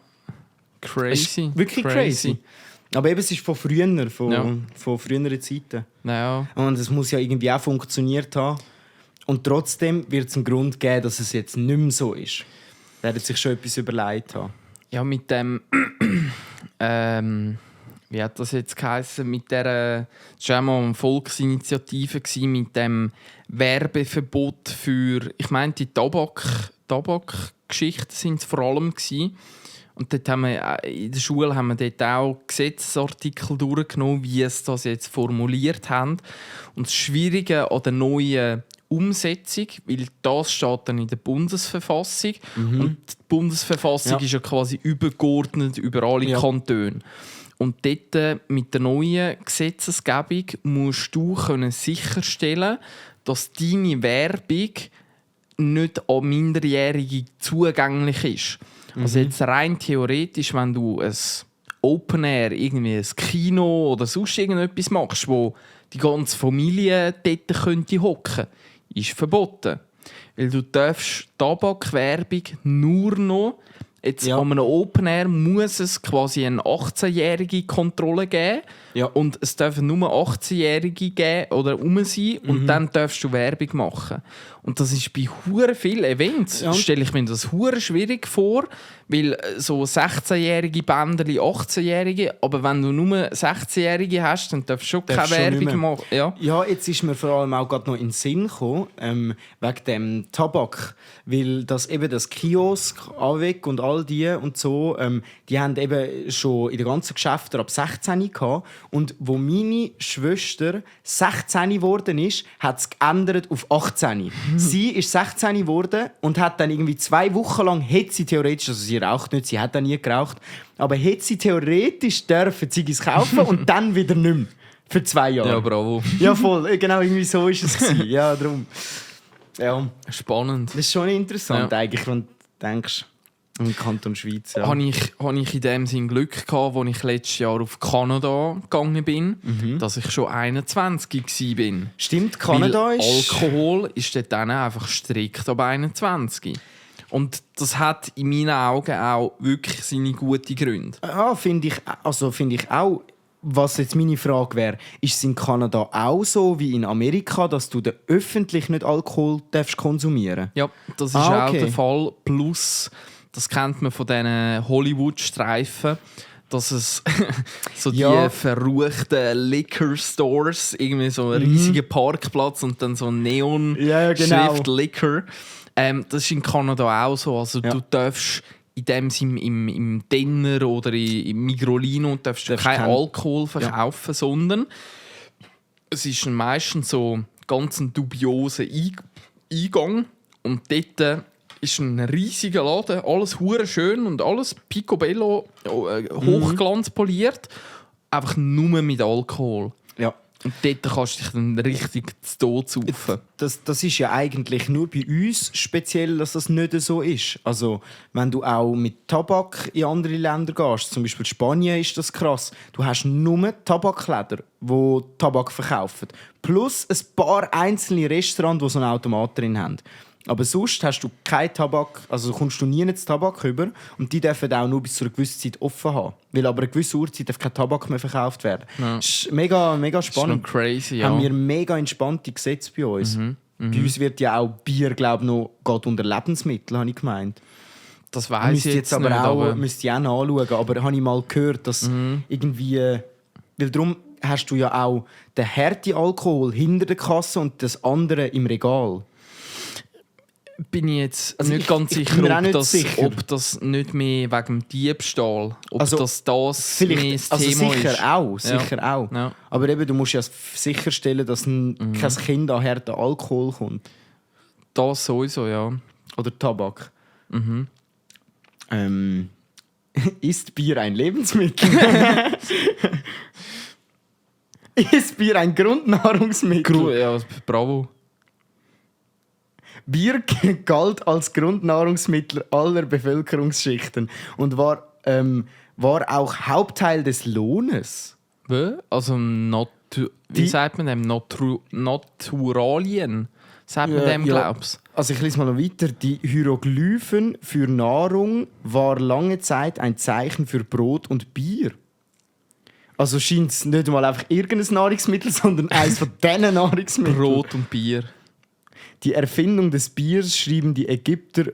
Crazy. Ist wirklich crazy. Aber eben, es ist von früher, von früheren Zeiten. Ja. Und es muss ja irgendwie auch funktioniert haben. Und trotzdem wird es einen Grund geben, dass es jetzt nicht mehr so ist. Werden sich schon etwas überlegt haben. Ja, mit dem wie hat das jetzt geheißen? Mit der, das war auch mal eine Volksinitiative mit dem Werbeverbot für, ich meine, die Tabakgeschichten sind es vor allem gewesen. Und dort haben wir, in der Schule haben wir dort auch Gesetzesartikel durchgenommen, wie es das jetzt formuliert haben. Und das Schwierige an der neuen Umsetzung, weil das steht dann in der Bundesverfassung und die Bundesverfassung ist ja quasi übergeordnet über alle Kantone. Und dort mit der neuen Gesetzesgebung musst du sicherstellen, dass deine Werbung nicht an Minderjährige zugänglich ist. Also jetzt rein theoretisch, wenn du ein Open Air, irgendwie ein Kino oder sonst irgendetwas machst, wo die ganze Familie dort könnte hocken, ist verboten. Weil du darfst Tabakwerbung nur noch jetzt an einem Open Air muss es quasi eine 18-jährige Kontrolle geben. Ja. Und es dürfen nur 18-Jährige geben oder sein und dann darfst du Werbung machen. Und das ist bei hure vielen Events, stelle ich mir das hure schwierig vor, weil so 16-jährige Bänderli, 18-jährige, aber wenn du nur 16-jährige hast, dann darfst du schon keine Werbung machen. Ja, jetzt ist mir vor allem auch gerade noch in den Sinn gekommen, wegen dem Tabak, weil das eben das Kiosk, AWEC und Aldi und so, die haben eben schon in den ganzen Geschäften ab 16 gehabt. Und wo meine Schwester 16 geworden ist, hat es geändert auf 18. Sie ist 16 geworden und hat dann irgendwie 2 Wochen lang, hätte sie theoretisch, also sie raucht nicht, sie hat dann nie geraucht, aber hätte sie theoretisch dürfen Ziggis kaufen und dann wieder nicht mehr. Für 2 Jahre. Ja, bravo. Ja, voll. Genau, irgendwie so war es. Ja, darum. Ja. Spannend. Das ist schon interessant, Ja. eigentlich, wenn du denkst, im Kanton Schweiz. Ja. Habe ich in dem Sinn Glück gehabt, als ich letztes Jahr auf Kanada gegangen bin, dass ich schon 21 war. Stimmt, Kanada Weil ist... Alkohol ist dort dann einfach strikt ab 21. Und das hat in meinen Augen auch wirklich seine guten Gründe. Ja, finde ich auch. Was jetzt meine Frage wäre, ist es in Kanada auch so wie in Amerika, dass du öffentlich nicht Alkohol darfst konsumieren? Ja, das ist Ah, okay. auch der Fall. Plus, das kennt man von diesen Hollywood-Streifen, dass es so die Ja. verruchten Liquor-Stores, irgendwie so ein riesiger Parkplatz und dann so ein Ja, genau. Neon-Schrift Liquor. Das ist in Kanada auch so. Also Ja. du darfst in dem Sinn im Dinner oder im Migrolino darfst du keinen Alkohol verkaufen, sondern es ist meistens so ganz ein dubioser Eingang und dort ist ein riesiger Laden, alles hure schön und alles picobello, hochglanzpoliert, einfach nur mit Alkohol. Ja. Und dort kannst du dich dann richtig zu Tod saufen. Das ist ja eigentlich nur bei uns speziell, dass das nicht so ist. Also, wenn du auch mit Tabak in andere Länder gehst, zum Beispiel Spanien ist das krass, du hast nur Tabakläden, die Tabak verkaufen. Plus ein paar einzelne Restaurants, die so einen Automat drin haben. Aber sonst hast du keinen Tabak, also kommst du nie ins Tabak rüber und die dürfen auch nur bis zu einer gewissen Zeit offen haben. Weil aber eine gewisse Uhrzeit darf kein Tabak mehr verkauft werden. Ja. Das ist mega, mega spannend. Das ist noch crazy, ja. Haben wir mega entspannte Gesetze bei uns. Bei uns wird ja auch Bier, glaube ich, noch geht unter Lebensmittel, habe ich gemeint. Das weiss Müsste ich jetzt jetzt aber nicht, auch aber müsste ich auch nachschauen. Aber habe ich mal gehört, dass irgendwie... Weil darum hast du ja auch den harten Alkohol hinter der Kasse und das andere im Regal. bin ich jetzt Also nicht ich- ganz ich sicher, bin mir auch ob nicht das, sicher. ob das nicht mehr wegen dem Diebstahl, ob Also, das Vielleicht, mehr das also Thema sicher ist. auch, sicher auch. Ja. Aber eben, du musst ja sicherstellen, dass kein Kind an harten Alkohol kommt. Das sowieso, ja. Oder Tabak. Ist Bier ein Lebensmittel? Ist Bier ein Grundnahrungsmittel? Ja, bravo. Bier galt als Grundnahrungsmittel aller Bevölkerungsschichten und war auch Hauptteil des Lohnes. Also, wie sagt man dem? Naturalien? Sagt man dem, glaubst du? Also ich lese mal noch weiter. Die Hieroglyphen für Nahrung war lange Zeit ein Zeichen für Brot und Bier. Also scheint es nicht mal einfach irgendein Nahrungsmittel, sondern eines von diesen Nahrungsmitteln. Brot und Bier. Die Erfindung des Biers schrieben die Ägypter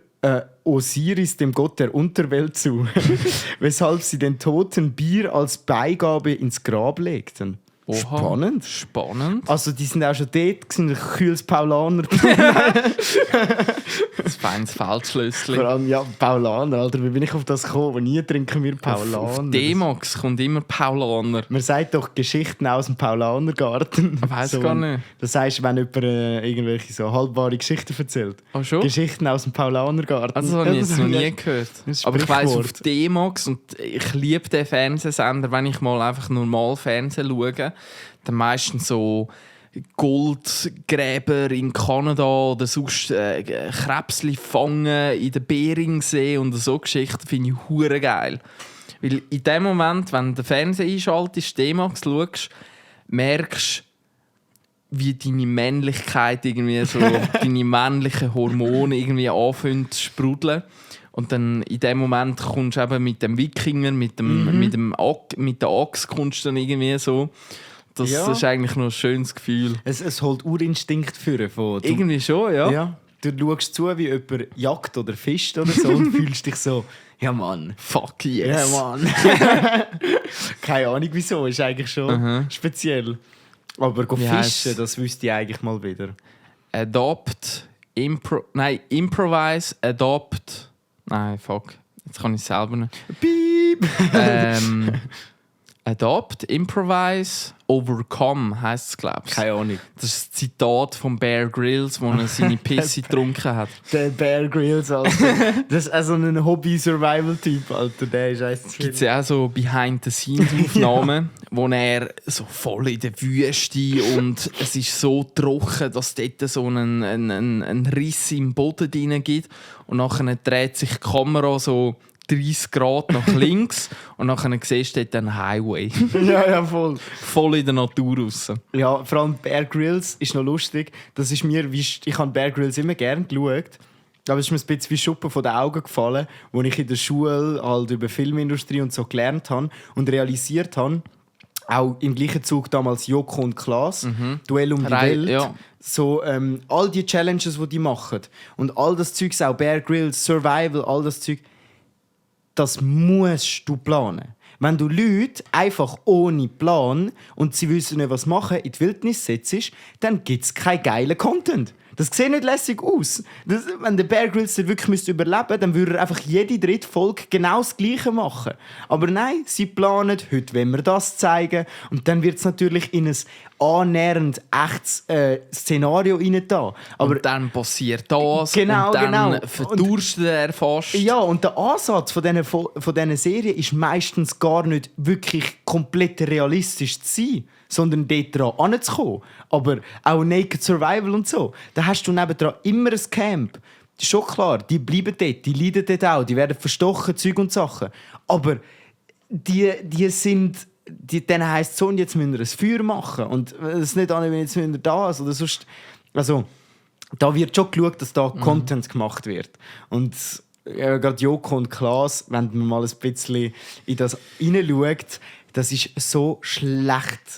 Osiris, dem Gott der Unterwelt, zu, weshalb sie den Toten Bier als Beigabe ins Grab legten. Oha. Spannend. Spannend. Also die sind auch schon dort, ein kühles Paulaner. Das feines Feldschlösschen. Vor allem, ja, Paulaner, Alter, wie bin ich auf das gekommen? Nie trinken wir Paulaner. Auf D-Max kommt immer Paulaner. Man sagt doch Geschichten aus dem Paulanergarten. Ich weiss gar nicht. Das heisst, wenn jemand irgendwelche so halbwahre Geschichten erzählt. Ach schon? Geschichten aus dem Paulanergarten. Also, das habe ich jetzt noch nie Ja, gehört. das Aber ich weiss, auf Sprichwort. D-Max, und ich liebe den Fernsehsender, wenn ich mal einfach normal Fernsehen schaue, dann meistens so Goldgräber in Kanada oder sonst Krebsli fangen in den Beringsee und so Geschichten finde ich hure geil. Weil in dem Moment, wenn du den Fernseher einschaltest, D-Max schaust, merkst du, wie deine Männlichkeit irgendwie so, deine männlichen Hormone irgendwie anfangen zu sprudeln. Und dann in dem Moment kommst du eben mit dem Wikinger, mit der Axt kommst du dann irgendwie so. Das ist eigentlich noch ein schönes Gefühl. Es holt Urinstinkt für. Irgendwie schon, ja. Ja. Du schaust zu, wie jemand jagt oder fischt oder so und fühlst dich so, ja Mann. Fuck yes. Ja Mann. Keine Ahnung wieso, ist eigentlich schon speziell. Aber Wie heisst's? fischen, das wüsste ich eigentlich mal wieder. Improvise, adopt. Nein, fuck. Jetzt kann ich es selber nicht. Piep! Adopt, Improvise, Overcome heisst es, glaube ich. Keine Ahnung. Das ist ein Zitat von Bear Grylls, wo er seine Pisse getrunken hat. Der Bear Grylls, Alter. Das ist also ein Hobby-Survival-Typ, Alter. Der ist eins. Gibt es ja auch so Behind-the-Scenes-Aufnahmen, wo er so voll in der Wüste und es ist so trocken, dass dort so einen Riss im Boden drin gibt und nachher dreht sich die Kamera so 30 Grad nach links und nachher siehst du dort einen Highway. Ja, voll. Voll in der Natur raus. Ja, vor allem Bear Grylls ist noch lustig. Das ist mir, ich habe Bear Grylls immer gerne geschaut. Aber es ist mir ein bisschen wie Schuppen von den Augen gefallen, wo ich in der Schule halt über Filmindustrie und so gelernt habe und realisiert habe, auch im gleichen Zug damals Joko und Klaas, Duell um die Welt, ja. so all die Challenges, die machen und all das Zeug, auch Bear Grylls, Survival, all das Zeug, das musst du planen. Wenn du Leute einfach ohne Plan und sie wissen nicht, was machen, in die Wildnis setzt, dann gibt es keinen geilen Content. Das sieht nicht lässig aus. Wenn der Bear Grylls wirklich überleben müsste, dann würde er einfach jede dritte Folge genau das Gleiche machen. Aber nein, sie planen, heute wollen wir das zeigen. Und dann wird es natürlich in ein annähernd echtes Szenario rein da. Aber und dann passiert das genau, und dann genau. verdurstet er fast. Ja, und der Ansatz von diesen Serien ist meistens gar nicht wirklich komplett realistisch zu sein, sondern dort dran anzukommen. Aber auch Naked Survival und so, da hast du nebendran immer ein Camp. Schon klar, die bleiben dort, die leiden dort auch, die werden verstochen, Zeug und Sachen. Aber die sind... Dann heisst es so, und jetzt müssen wir ein Feuer machen. Und es ist nicht an, wenn jetzt müssen wir das oder sonst... Also, da wird schon geschaut, dass da Content gemacht wird. Und gerade Joko und Klaas, wenn man mal ein bisschen in das hineinschaut, das ist so schlecht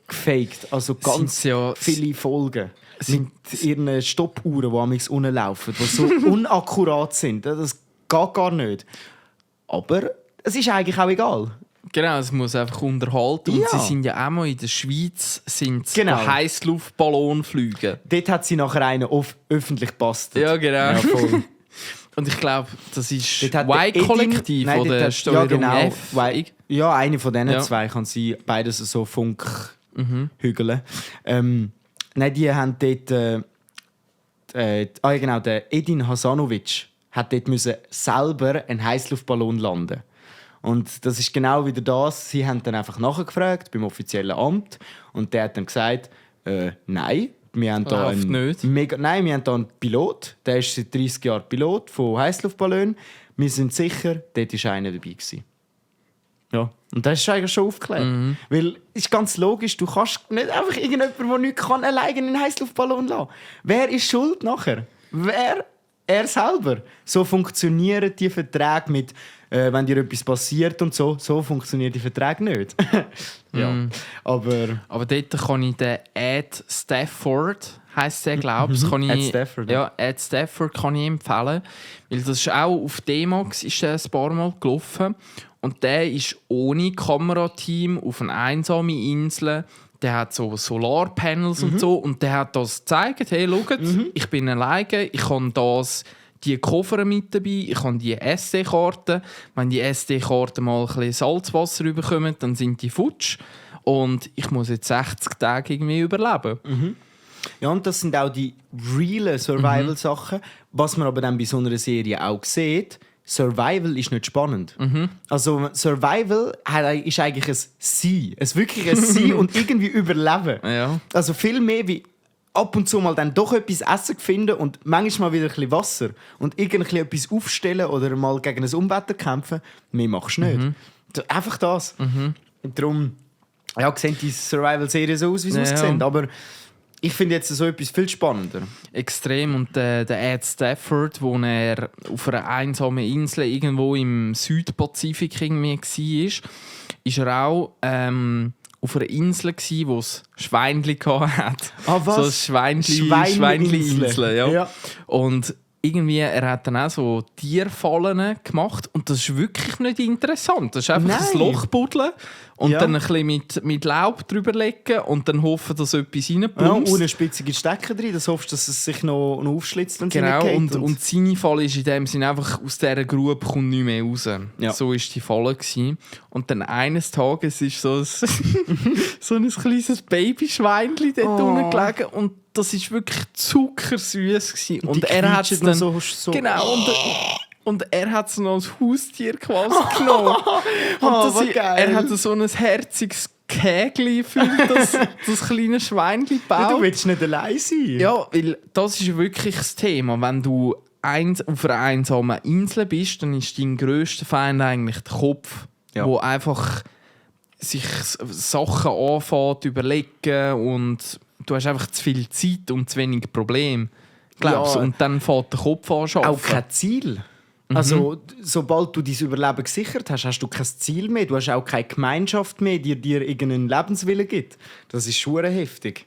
gefaked. Also ganz viele Folgen mit ihren Stoppuhren, die amigs unten laufen, die so unakkurat sind. Das geht gar nicht. Aber es ist eigentlich auch egal. Genau, es muss einfach unterhalten. Und sie sind ja auch mal in der Schweiz Heissluftballon fliegen. Dort hat sie nachher einen öffentlich gebastelt. Ja, genau. Ja, voll. Und ich glaube, das ist Y-Kollektiv oder Steuerung F. Ja, eine von diesen zwei kann sie beides so Funkhügeln. Nein, die haben dort... genau, der Edin Hasanovic hat dort selber einen Heissluftballon landen. Und das ist genau wieder das. Sie haben dann einfach nachgefragt beim offiziellen Amt und der hat dann gesagt, nein, wir haben da einen Pilot, der ist seit 30 Jahren Pilot von Heissluftballonen. Wir sind sicher, dort war einer dabei gewesen. Ja, und das ist eigentlich schon aufgeklärt. Weil es ist ganz logisch, du kannst nicht einfach irgendjemanden, der nichts kann, alleine einen Heissluftballon lassen. Wer ist schuld nachher? Er selber. So funktionieren die Verträge mit, wenn dir etwas passiert und so. So funktionieren die Verträge nicht. Ja. Aber dort kann ich den Ed Stafford, heisst der, glaube ich. Ed Stafford. Ja, Ed Stafford kann ich empfehlen. Weil das ist auch auf D-Max ein paar Mal gelaufen. Und der ist ohne Kamerateam auf einer einsamen Insel. Der hat so Solarpanels und so. Und der hat das gezeigt. Hey, schaut, ich bin alleine. Ich habe die Koffer mit dabei. Ich habe die SD-Karten. Wenn die SD-Karten mal ein bisschen Salzwasser bekommen, dann sind die futsch. Und ich muss jetzt 60 Tage irgendwie überleben. Ja, und das sind auch die realen Survival-Sachen. Was man aber dann bei so einer Serie auch sieht, Survival ist nicht spannend. Also Survival ist eigentlich ein Sein. Es ist wirklich ein Sein und irgendwie Überleben. Ja. Also viel mehr wie ab und zu mal dann doch etwas Essen finden und manchmal mal wieder ein bisschen Wasser und irgendwie etwas aufstellen oder mal gegen ein Unwetter kämpfen. Mehr machst du nicht. Einfach das. Darum sehen die Survival-Serien so aus, wie sie aussehen. Aber ich finde jetzt so etwas viel spannender. Extrem. Und der Ed Stafford, wo er auf einer einsamen Insel irgendwo im Südpazifik irgendwie war, ist er auch auf einer Insel, wo es Schweinchen hatte. Ah, was? So ein Schweinchen-Insel. Ja. Und irgendwie, er hat dann auch so Tierfallen gemacht und das ist wirklich nicht interessant. Das ist einfach ein Loch buddeln und dann ein bisschen mit Laub drüber legen und dann hoffen, dass etwas reinplumpst. Ja, ohne spitzige Stecker drin, das hoffst, dass es sich noch aufschlitzt und genau, und seine Falle ist in dem Sinne einfach, aus dieser Grube kommt nichts mehr raus. Ja. So war die Falle gewesen. Und dann eines Tages ist so ein, so ein kleines Babyschweinchen dort unten gelegen und das war wirklich zuckersüß gewesen. Und er hat es dann so genau und er hat es noch als Haustier quasi genommen. Und er hat so ein herziges Kägli für das kleine Schweinchen gebaut. Ja, du willst nicht allein sein. Ja, weil das ist wirklich das Thema. Wenn du auf einer einsamen Insel bist, dann ist dein grösster Feind eigentlich der Kopf, wo einfach sich Sachen anfängt, überlegen und du hast einfach zu viel Zeit und zu wenig Probleme. Glaubst du? Und dann fängt der Kopf an zu arbeiten. Auch kein Ziel. Also, sobald du dein Überleben gesichert hast, hast du kein Ziel mehr. Du hast auch keine Gemeinschaft mehr, die dir irgendeinen Lebenswillen gibt. Das ist schon heftig.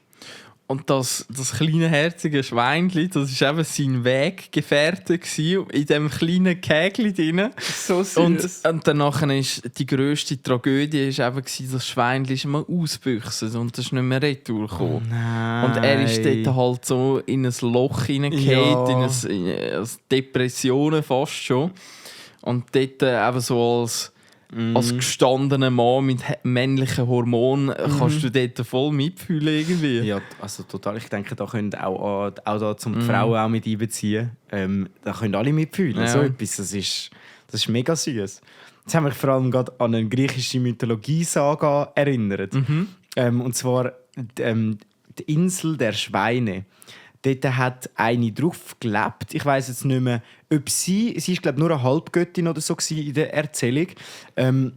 Und das kleine, herzige Schweinchen, das war eben sein Weggefährte in diesem kleinen Kägli drin. So süß. Und danach ist die grösste Tragödie eben, dass das Schweinchen mal ausbüchsen und das ist nicht mehr retourgekommen. Und er ist dort halt so in ein Loch hineingefallen, in Depressionen fast schon. Und dort eben so als gestandener Mann mit männlichen Hormonen kannst du dort voll mitfühlen irgendwie. Ja, also total. Ich denke, da können auch da die Frauen auch mit einbeziehen. Da können alle mitfühlen. Ja. So etwas, das ist mega süß. Jetzt haben wir vor allem gerade an eine griechische Mythologie-Saga erinnert. Und zwar die Insel der Schweine. Dort hat eine drauf gelebt. Ich weiss jetzt nicht mehr, ob sie ist glaube nur eine Halbgöttin oder so in der Erzählung.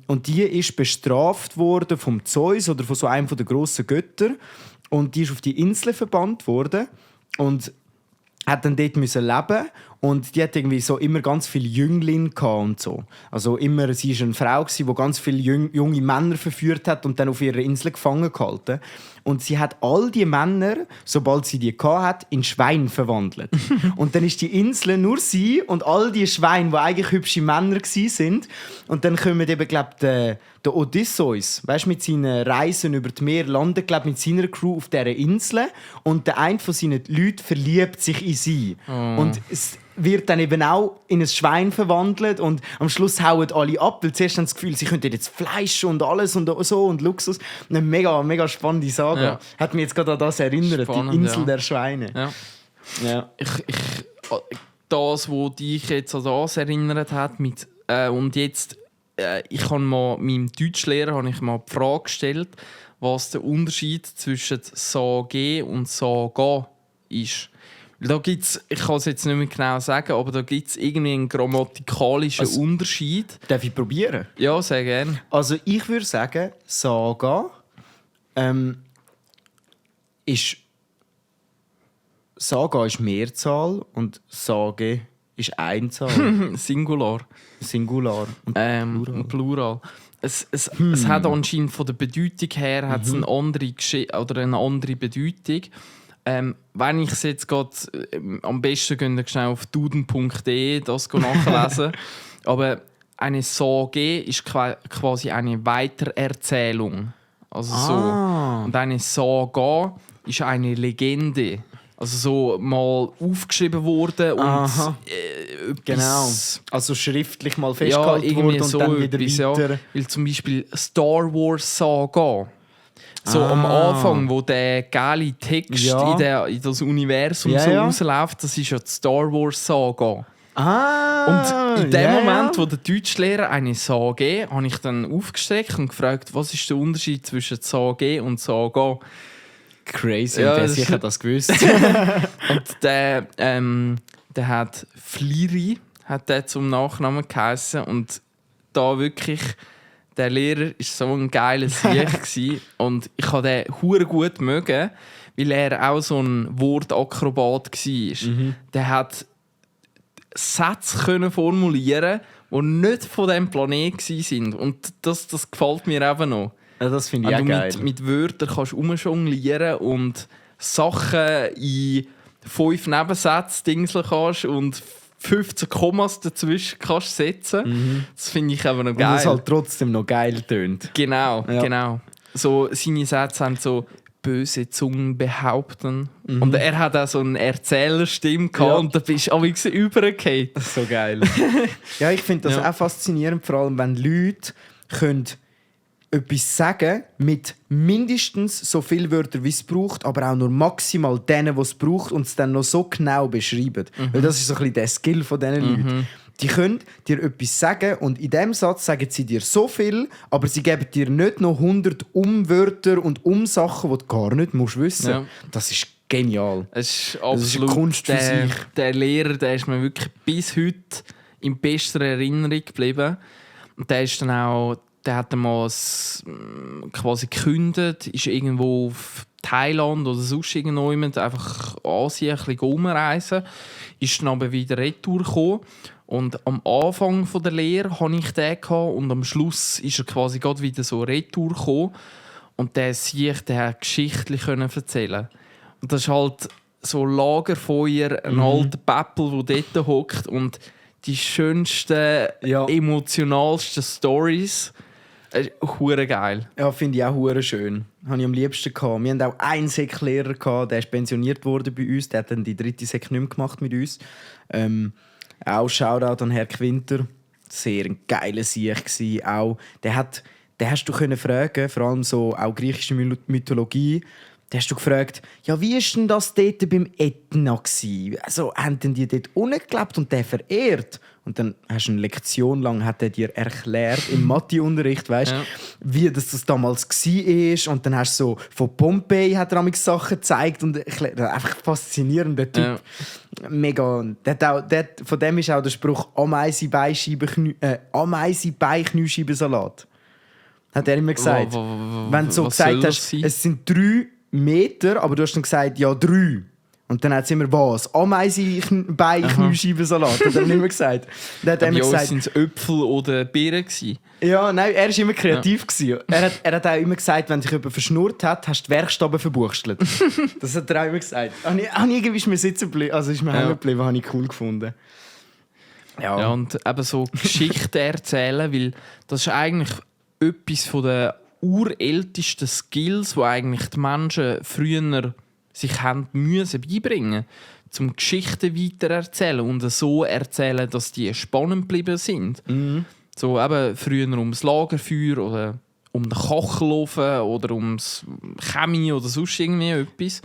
Und die ist bestraft worden vom Zeus oder von so einem der grossen Götter. Und die ist auf die Insel verbannt worden und hat dann dort müssen leben. Und die hat irgendwie so immer ganz viele Jünglinge und so. Also immer, sie war eine Frau, die ganz viele junge Männer verführt hat und dann auf ihrer Insel gefangen gehalten. Und sie hat all die Männer, sobald sie die hatte, in Schweine verwandelt. Und dann ist die Insel nur sie und all die Schweine, die eigentlich hübsche Männer waren. Und dann kommen eben, glaube ich, der Odysseus, weißt, mit seinen Reisen über die Meer, landet, glaube mit seiner Crew auf dieser Insel. Und der eine von seinen Leuten verliebt sich in sie. Und es wird dann eben auch in ein Schwein verwandelt und am Schluss hauen alle ab, weil zuerst haben sie das Gefühl, sie könnten jetzt Fleisch und alles und so und Luxus. Eine mega, mega spannende Saga. Ja. Hat mich jetzt gerade an das erinnert, spannend, die Insel der Schweine. Ja. Das, was dich jetzt an das erinnert hat, und jetzt, ich habe mal meinem Deutschlehrer die Frage gestellt, was der Unterschied zwischen Sage und Saga ist. Da gibt's, ich kann es jetzt nicht mehr genau sagen, aber da gibt es irgendwie einen grammatikalischen Unterschied. Darf ich probieren? Ja, sehr gerne. Also ich würde sagen, Saga ist Mehrzahl und Sage ist Einzahl. Singular. Und Plural. Es hat anscheinend von der Bedeutung her eine andere Bedeutung. Wenn ich es jetzt gerade am besten gehen, schnell auf duden.de das nachlesen. Aber eine Sage ist quasi eine Weitererzählung. Also so. Und eine Saga ist eine Legende. Also so mal aufgeschrieben worden und genau. Also schriftlich mal festgehalten worden und so dann wieder weiter. Ja. Weil zum Beispiel Star Wars Saga. So am Anfang, wo der geile Text in das Universum rausläuft, das ist ja die Star Wars Saga. Und in dem Moment, wo der Deutschlehrer eine Sage, habe ich dann aufgestreckt und gefragt, was ist der Unterschied zwischen Sage und Saga? Crazy, und der sicher das gewusst. Und der hat Fliri, hat der zum Nachnamen geheißen. Und da wirklich, der Lehrer war so ein geiler Sieg. Und ich habe den hure gut mögen, weil er auch so ein Wortakrobat war. Der hat Sätze formulieren, die nicht von diesem Planeten waren. Und das gefällt mir eben noch. Ja, das finde ich auch geil. Mit Wörtern kannst rumjonglieren und Sachen in 5 Nebensätze dingseln kannst und 15 Kommas dazwischen kannst setzen. Das finde ich aber noch geil. Und es halt trotzdem noch geil tönt. Genau, Ja. genau. So, seine Sätze haben so böse Zungen behaupten. Und er hat auch so eine Erzählerstimme gehabt und da bist du auch übergefallen. Das ist so geil. Ja, ich finde das auch faszinierend, vor allem wenn Leute können etwas sagen mit mindestens so viel Wörtern, wie es braucht, aber auch nur maximal denen, die es braucht und es dann noch so genau beschreiben. Weil das ist so ein bisschen der Skill von diesen Leuten. Die können dir etwas sagen und in diesem Satz sagen sie dir so viel, aber sie geben dir nicht noch 100 Umwörter und Umsachen, die du gar nicht musst wissen. Ja. Das ist genial. Es ist Das ist eine absolut Kunst für sich. der Lehrer, der ist mir wirklich bis heute in bester Erinnerung geblieben. Und der ist dann auch, der hat einmal quasi gekündigt, ist irgendwo auf Thailand oder sonst irgendwo einfach Asien ein bisschen rumreisen, ist dann aber wieder retour gekommen. Und am Anfang der Lehre hatte ich den und am Schluss ist er quasi gerade wieder so retour gekommen. Und der hat Geschichten erzählen. Und das ist halt so Lagerfeuer, ein alter Päppel, der dort hockt und die schönsten, emotionalsten Stories. Hure geil. Ja, finde ich auch hure schön. Habe ich am liebsten gehabt. Wir hatten auch einen Sek-Lehrer gehabt, der ist pensioniert worden bei uns. Der hat dann die 3. Sek nicht mehr gemacht mit uns. Auch Shoutout an Herr Quinter. Sehr ein geiler Sieg gsi. Auch der hast du können fragen, vor allem so auch griechische Mythologie. Da hast du gefragt, ja, wie ist denn das dort beim Ätna gsi? Also haben denn die dort unten gelebt und der verehrt? Und dann hast du eine Lektion lang hat er dir erklärt im Matheunterricht, weißt, wie das damals war. Und dann hast du so von Pompeji hat er Sachen gezeigt und einfach faszinierender Typ. Ja. Mega. Von dem ist auch der Spruch Ameisen-Bein-Kniescheibensalat. Hat er immer gesagt. Wenn du so gesagt hast, es sind 3 Meter, aber du hast dann gesagt, ja, 3. Und dann hat es immer was? Ameisen-Bein-Kniescheibensalat. Hat er immer gesagt. Dann hat er immer gesagt, sind es Äpfel oder Beeren gewesen? Ja, nein, er war immer kreativ. Ja. Er hat auch immer gesagt, wenn sich jemand verschnurrt hat, hast du die Werkstaben verbuchstelt. Das hat er auch immer gesagt. Irgendwie ist mir sitzen geblieben, also ist mir hängen geblieben, habe ich cool gefunden. Ja, und eben so Geschichten erzählen, weil das ist eigentlich etwas von den urältesten Skills, die eigentlich die Menschen früher sich haben müssen beibringen, zum Geschichten weitererzählen und so erzählen, dass die spannend geblieben sind. So eben früher ums Lagerfeuer oder um den Kochelofen oder ums Chemie oder sonst irgendwie etwas.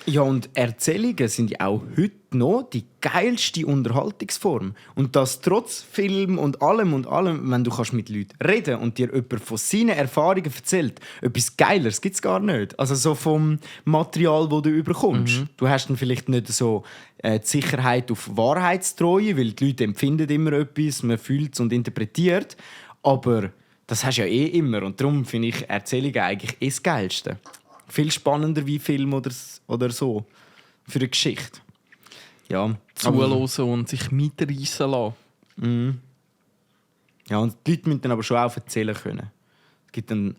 Ja, und Erzählungen sind ja auch heute noch die geilste Unterhaltungsform. Und das trotz Film und allem, wenn du kannst mit Leuten reden und dir jemand von seinen Erfahrungen erzählt, etwas Geileres gibt es gar nicht. Also so vom Material, das du überkommst. Du hast dann vielleicht nicht so die Sicherheit auf Wahrheitstreue, weil die Leute empfinden immer etwas, man fühlt es und interpretiert. Aber das hast du ja immer. Und darum finde ich Erzählungen eigentlich das Geilste. Viel spannender wie Film oder so. Für eine Geschichte. Ja. Zuhören und sich mitreissen lassen. Ja, und die Leute müssen dann aber schon auch erzählen können. Wir haben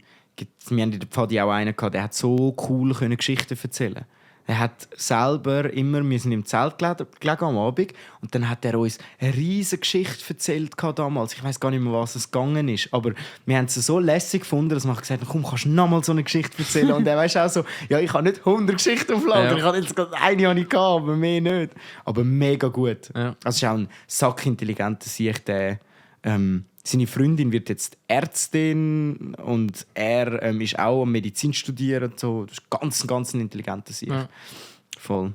in der Pfadi auch einen gehabt, der hat so cool Geschichten erzählen. Er hat selber immer, wir sind im Zelt gelegen am Abend und dann hat er uns eine riesige Geschichte erzählt damals. Ich weiß gar nicht mehr, was es gegangen ist, aber wir haben es so lässig gefunden, dass man gesagt hat, komm, kannst du noch mal so eine Geschichte erzählen? Und er weiß auch so, ja, ich habe nicht 100 Geschichten auf Lager, ich habe jetzt gerade eine gehabt, aber mehr nicht. Aber mega gut. Ja. Also es ist auch ein sackintelligenter Sieg, der seine Freundin wird jetzt Ärztin und er ist auch am Medizin studieren. So. Das ist ganz ein intelligenter Sieg. Ja. Voll.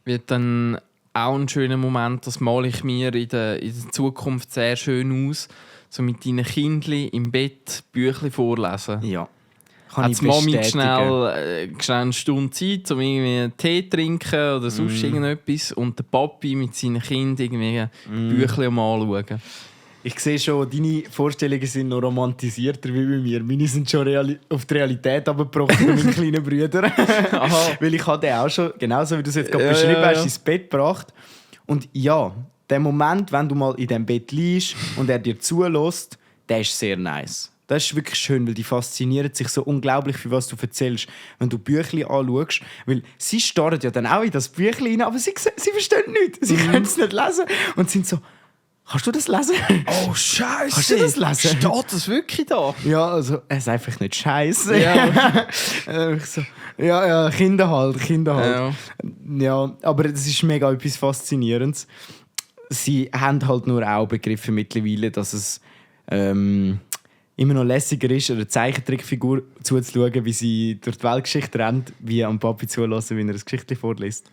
Wird dann auch ein schöner Moment, das male ich mir in der Zukunft sehr schön aus. So mit deinen Kindern im Bett Büchlein vorlesen. Ja. Hat die Mami schnell eine Stunde Zeit, um irgendwie einen Tee zu trinken oder sonst irgendetwas. Und der Papi mit seinen Kindern irgendwie Büchlein mal anschauen. Ich sehe schon, deine Vorstellungen sind noch romantisierter wie bei mir. Meine sind schon auf die Realität abgebrochen mit meinen kleinen Brüdern. Weil ich habe den auch schon, genauso wie du es jetzt gerade beschrieben hast, ins Bett gebracht. Und ja, der Moment, wenn du mal in diesem Bett liegst und er dir zulässt, der ist sehr nice. Das ist wirklich schön, weil die faszinieren sich so unglaublich, für was du erzählst, wenn du Büchlein anschaust. Weil sie starren ja dann auch in das Büchlein rein, aber sie verstehen nichts. Sie können es nicht lesen und sind so, kannst du das lesen? Oh, Scheiße! Kannst du das lesen? Steht das wirklich da? Ja, also, es ist einfach nicht scheiße. Ja. So, ja, Kinder halt. Ja. Ja, aber es ist mega etwas Faszinierendes. Sie haben halt nur auch begriffen mittlerweile, dass es immer noch lässiger ist, einer Zeichentrickfigur zuzuschauen, wie sie durch die Weltgeschichte rennt, wie am Papi zulassen, wie er eine Geschichte vorliest.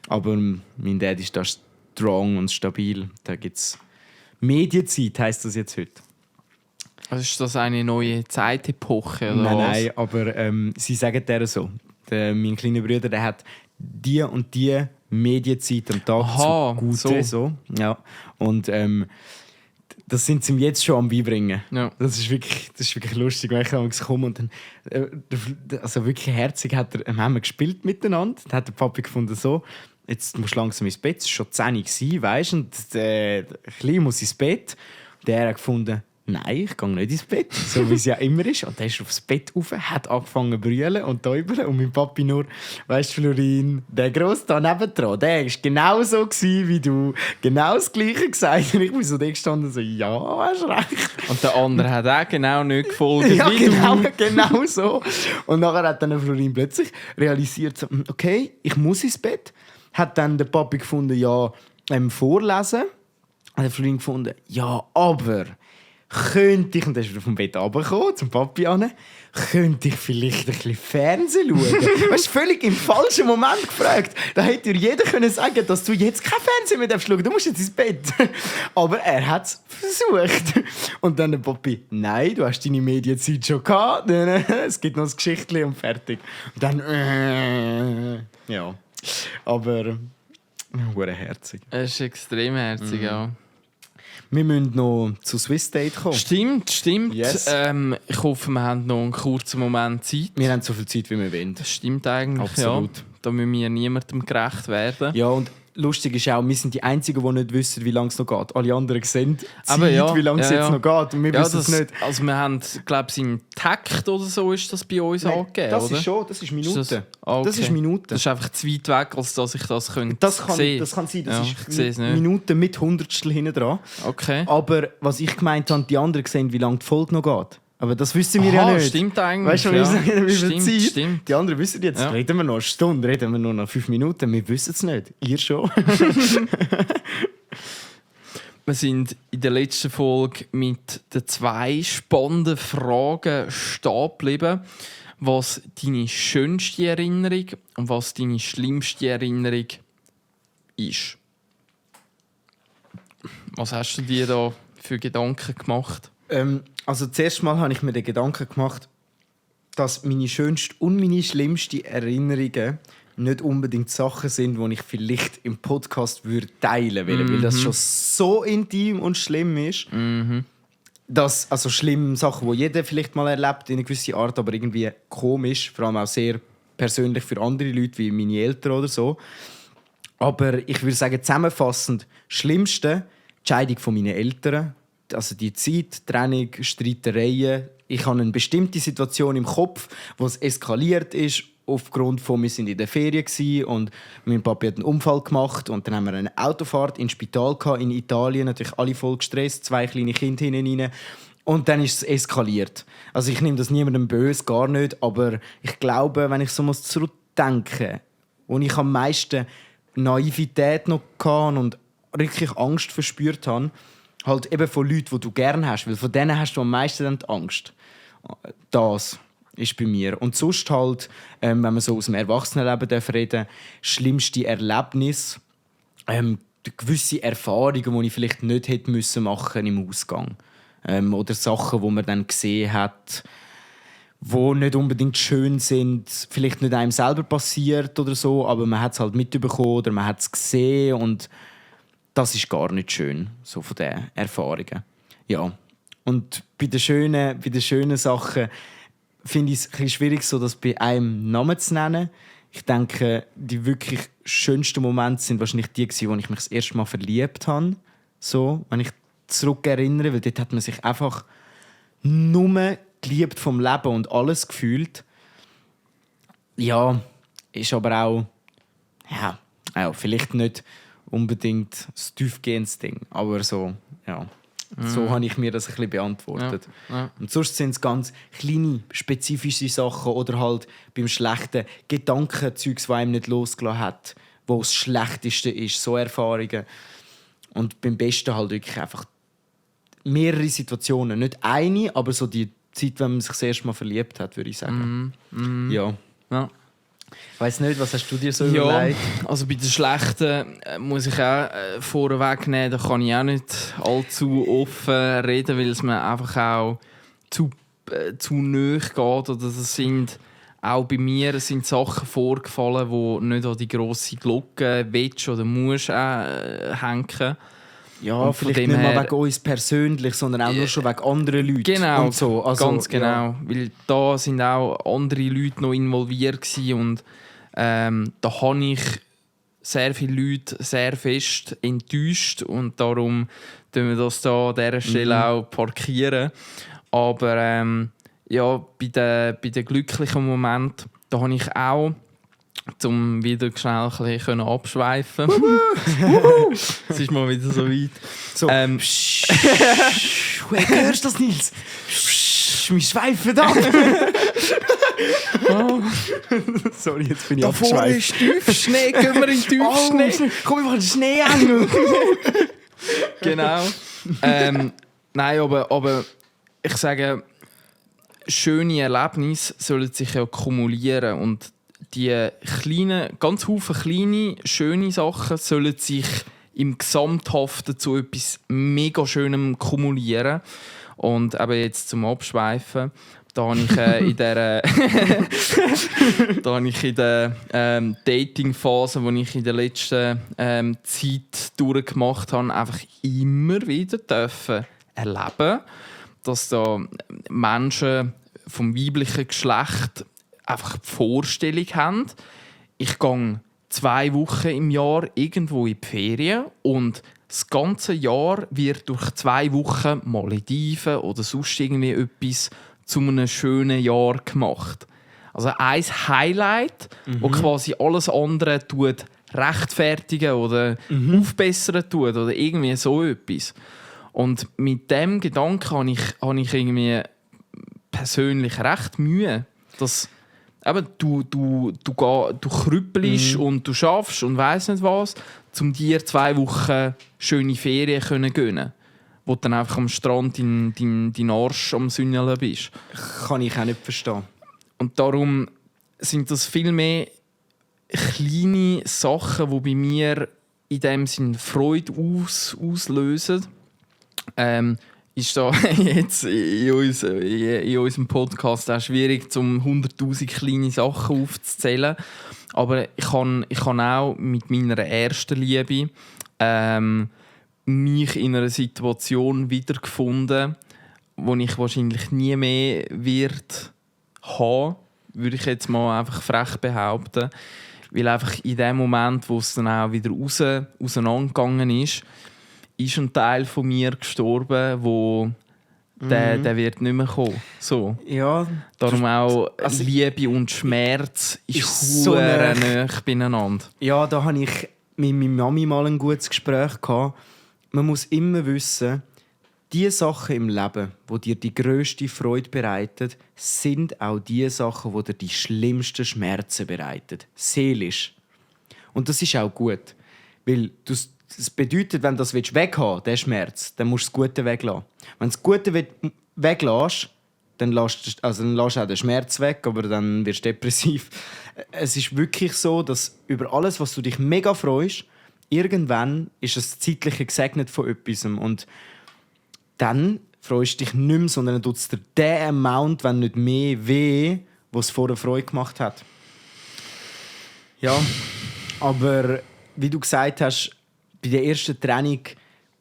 Aber mein Dad ist da strong und stabil. Da gibt es Medienzeit, heisst das jetzt heute. Also ist das eine neue Zeitepoche? Oder Nein, aber sie sagen der so. Mein kleiner Bruder, der hat die und die Medienzeit am Tag zugute. So. Ja. Und das sind sie ihm jetzt schon am Beibringen. Ja. Das ist wirklich lustig, wenn ich damals komme und dann, also wirklich herzig haben wir gespielt miteinander. Dann hat der Papi gefunden, so, jetzt musst du langsam ins Bett, es war schon 10 Uhr, weißt du, und der Kleine muss ins Bett. Und der hat gefunden, nein, ich gehe nicht ins Bett, so wie es ja immer ist. Und er ist aufs Bett rauf, hat angefangen zu brüllen und täubeln. Und mein Papi nur, weißt du, Florin, der Grosse da nebendran, der war genau so wie du. Genau das Gleiche gesagt. Und ich bin so da gestanden so, ja, hast recht. Und der andere hat auch genau nicht gefolgt. Ja, wie genau so. Und nachher hat dann Florin plötzlich realisiert, so, okay, ich muss ins Bett. Hat dann der Papi gefunden, ja, vorlesen. Hat der Florin gefunden, ja, aber könnte ich, und dann ist er vom Bett runtergekommen, zum Papi an, könnte ich vielleicht ein bisschen Fernsehen schauen? Weißt du, völlig im falschen Moment gefragt. Da hätte dir jeder können sagen, dass du jetzt kein Fernsehen mehr schauen darfst, du musst jetzt ins Bett. Aber er hat es versucht. Und dann der Papi, nein, du hast deine Medienzeit schon gehabt, es gibt noch ein Geschichtchen und fertig. Und dann, ja. Aber, herzig. Es ist extrem herzig, ja. Wir müssen noch zu Swiss Date kommen. Stimmt. Yes. Ich hoffe, wir haben noch einen kurzen Moment Zeit. Wir haben so viel Zeit, wie wir wollen. Das stimmt eigentlich, Absolut. ja. Da müssen wir niemandem gerecht werden. Ja, und lustig ist auch, wir sind die Einzigen, die nicht wissen, wie lange es noch geht. Alle anderen sehen Zeit, Aber ja, wie lange es jetzt noch geht. Und wir wissen es nicht. Also wir haben, glaube ich, im Takt oder so ist das bei uns angegeben, das oder? ist schon, das ist Minuten. Ist das? Okay. Das ist Minuten. Das ist einfach zu weit weg, als dass ich das könnte Das kann sein. ja, Das ist ist Minuten mit Hundertstel hinten dran. Okay. Aber was ich gemeint habe, die anderen sehen, wie lange die Folge noch geht. Aber das wissen wir ja nicht. Stimmt eigentlich. Weißt du, wir sagen, wie viel Zeit? Stimmt. Die anderen wissen jetzt, reden wir noch eine Stunde, reden wir nur noch 5 Minuten. Wir wissen es nicht. Ihr schon. Wir sind in der letzten Folge mit den 2 spannenden Fragen stehen geblieben. Was deine schönste Erinnerung und was deine schlimmste Erinnerung ist. Was hast du dir da für Gedanken gemacht? Also zuerst mal habe ich mir den Gedanken gemacht, dass meine schönste und meine schlimmste Erinnerungen nicht unbedingt Sachen sind, die ich vielleicht im Podcast teilen würde, weil das schon so intim und schlimm ist. Dass, also schlimm Sachen, die jeder vielleicht mal erlebt in einer gewissen Art, aber irgendwie komisch, vor allem auch sehr persönlich für andere Leute, wie meine Eltern oder so. Aber ich würde sagen, zusammenfassend, schlimmste die Scheidung von meinen Eltern. Also die Zeit, Trennung, Streitereien. Ich habe eine bestimmte Situation im Kopf, wo es eskaliert ist, aufgrund von, wir waren in der Ferien und mein Papa hat einen Unfall gemacht und dann haben wir eine Autofahrt ins Spital in Italien, natürlich alle voll gestresst, 2 kleine Kinder hinten rein. Und dann ist es eskaliert. Also ich nehme das niemandem böse, gar nicht, aber ich glaube, wenn ich so zurückdenke, wo ich am meisten Naivität noch hatte und wirklich Angst verspürt habe, halt eben von Leuten, die du gerne hast, weil von denen hast du am meisten dann die Angst. Das ist bei mir. Und sonst halt, wenn man so aus dem Erwachsenenleben reden darf, schlimmste Erlebnis, gewisse Erfahrungen, die ich vielleicht nicht hätte machen im Ausgang. Oder Sachen, die man dann gesehen hat, die nicht unbedingt schön sind, vielleicht nicht einem selber passiert oder so, aber man hat es halt mitbekommen oder man hat es gesehen und das ist gar nicht schön, so von den Erfahrungen. Ja. Und bei den schönen Sachen finde ich es ein bisschen schwierig, so das bei einem Namen zu nennen. Ich denke, die wirklich schönsten Momente sind wahrscheinlich die, wo ich mich das erste Mal verliebt habe. So, wenn ich zurückerinnere, weil dort hat man sich einfach nur geliebt vom Leben und alles gefühlt. Ja, ist aber auch, ja, vielleicht nicht unbedingt das tiefgehendes Ding, aber so, ja. So habe ich mir das ein bisschen beantwortet. Ja. Und sonst sind es ganz kleine, spezifische Sachen oder halt beim schlechten Gedankenzeugs, das einem nicht losgelassen hat, wo das Schlechteste ist, so Erfahrungen. Und beim Besten halt wirklich einfach mehrere Situationen. Nicht eine, aber so die Zeit, wenn man sich das erste Mal verliebt hat, würde ich sagen. Ja. Ich weiss nicht, was hast du dir so überlegt? Also bei den Schlechten muss ich auch vorweg nehmen, da kann ich auch nicht allzu offen reden, weil es mir einfach auch zu nahe geht. Oder das sind auch bei mir sind Sachen vorgefallen, wo nicht an die grosse Glocke willst oder musst hängen. Ja, vielleicht nicht mal wegen uns persönlich, sondern auch nur schon wegen anderen Leuten. Genau, und so. Also, ganz genau. Ja. Weil da sind auch andere Leute noch involviert gewesen und da habe ich sehr viele Leute sehr fest enttäuscht und darum tun wir das da an dieser Stelle auch parkieren. Aber ja, bei den glücklichen Momenten, da habe ich auch, um wieder schnell ein bisschen abschweifen. Es ist mal wieder so weit. So. Hörst du das, Nils? Wir schweifen ab. Oh. Sorry, jetzt bin ich da vorne ist Tiefschnee, gehen wir in Tiefschnee. Komm, wir machen Schneeengel. Genau. Nein, aber ich sage, schöne Erlebnisse sollen sich ja kumulieren und die kleinen, ganz viele kleine, schöne Sachen sollen sich im Gesamthaften zu etwas mega Schönem kumulieren. Und eben jetzt zum Abschweifen, da habe ich in der Dating-Phase, die ich in der letzten Zeit durchgemacht habe, einfach immer wieder erleben, dass da Menschen vom weiblichen Geschlecht einfach die Vorstellung haben, ich gehe 2 Wochen im Jahr irgendwo in die Ferien und das ganze Jahr wird durch 2 Wochen Malediven oder sonst irgendwie etwas zu einem schönen Jahr gemacht. Also ein Highlight, wo quasi alles andere rechtfertigen oder aufbessern tut oder irgendwie so etwas. Und mit dem Gedanken habe ich irgendwie persönlich recht Mühe, dass eben, du krüppelst und du schaffst und weiss nicht was, um dir 2 Wochen schöne Ferien zu gönnen. Wo du dann einfach am Strand dein Arsch am Sünneln bist. Kann ich auch nicht verstehen. Und darum sind das viel mehr kleine Sachen, die bei mir in dem Sinn Freude auslösen. Ist da jetzt in unserem Podcast auch schwierig, um 100'000 kleine Sachen aufzuzählen. Aber ich kann auch mit meiner ersten Liebe mich in einer Situation wiedergefunden, wo ich wahrscheinlich nie mehr wird haben, würde ich jetzt mal einfach frech behaupten. Weil einfach in dem Moment, wo es dann auch wieder auseinandergegangen ist ein Teil von mir gestorben, wo der wird nicht mehr kommen. So. Ja, darum auch Liebe und Schmerz ist so nahe beieinander. Ja, da hatte ich mit meiner Mami mal ein gutes Gespräch gehabt. Man muss immer wissen, die Sachen im Leben, die dir die grösste Freude bereiten, sind auch die Sachen, die dir die schlimmsten Schmerzen bereiten. Seelisch. Und das ist auch gut. Weil das bedeutet, wenn du das weghaben willst, den Schmerz, dann musst du das Gute weglassen. Wenn du das Gute weglässt, dann lässt du auch den Schmerz weg, aber dann wirst du depressiv. Es ist wirklich so, dass über alles, was du dich mega freust, irgendwann ist es zeitlich gesegnet von etwas. Und dann freust du dich nicht mehr, sondern dann tut es dir den Amount, wenn nicht mehr weh, was es vorher Freude gemacht hat. Ja, aber wie du gesagt hast, bei der ersten Trennung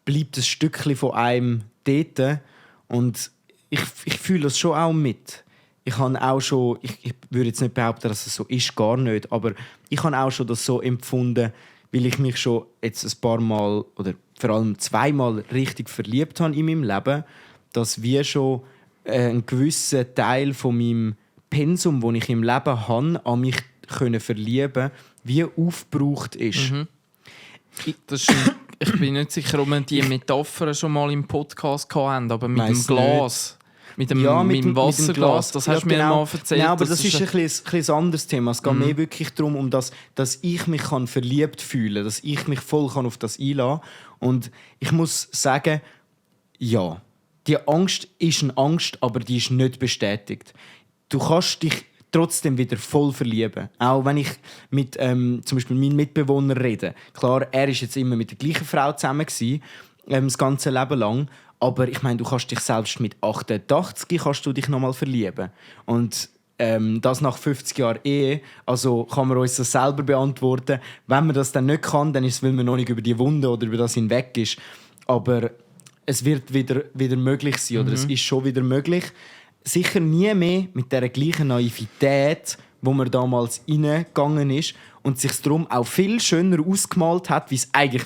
bleibt ein Stückchen von einem dort. Und ich fühle das schon auch mit. Ich würde jetzt nicht behaupten, dass es so ist, gar nicht. Aber ich habe auch schon das so empfunden, weil ich mich schon jetzt ein paar Mal oder vor allem 2 Mal richtig verliebt habe in meinem Leben, dass wie schon einen gewissen Teil von meinem Pensum, das ich im Leben habe, an mich verlieben, wie aufgebraucht ist. Ich bin nicht sicher, ob wir die Metapher schon mal im Podcast hatten, aber mit dem Weiss Glas. Mit dem Wasserglas, das hast du mir mal erzählt. Ja, aber das ist ein bisschen anderes Thema. Es geht mehr wirklich darum, dass ich mich verliebt fühlen kann, dass ich mich voll auf das einlassen kann. Und ich muss sagen, ja, die Angst ist eine Angst, aber die ist nicht bestätigt. Du kannst dich trotzdem wieder voll verlieben. Auch wenn ich mit zum Beispiel meinem Mitbewohner rede. Klar, er ist jetzt immer mit der gleichen Frau zusammen gewesen, das ganze Leben lang. Aber ich meine, du kannst dich selbst mit 88 kannst du dich nochmal verlieben. Und das nach 50 Jahren Ehe. Also kann man uns das selber beantworten. Wenn man das dann nicht kann, dann ist es, weil man noch nicht über die Wunde oder über das hinweg ist. Aber es wird wieder möglich sein. Oder es ist schon wieder möglich. Sicher nie mehr mit der gleichen Naivität, wo man damals reingegangen ist und sich darum auch viel schöner ausgemalt hat, wie es eigentlich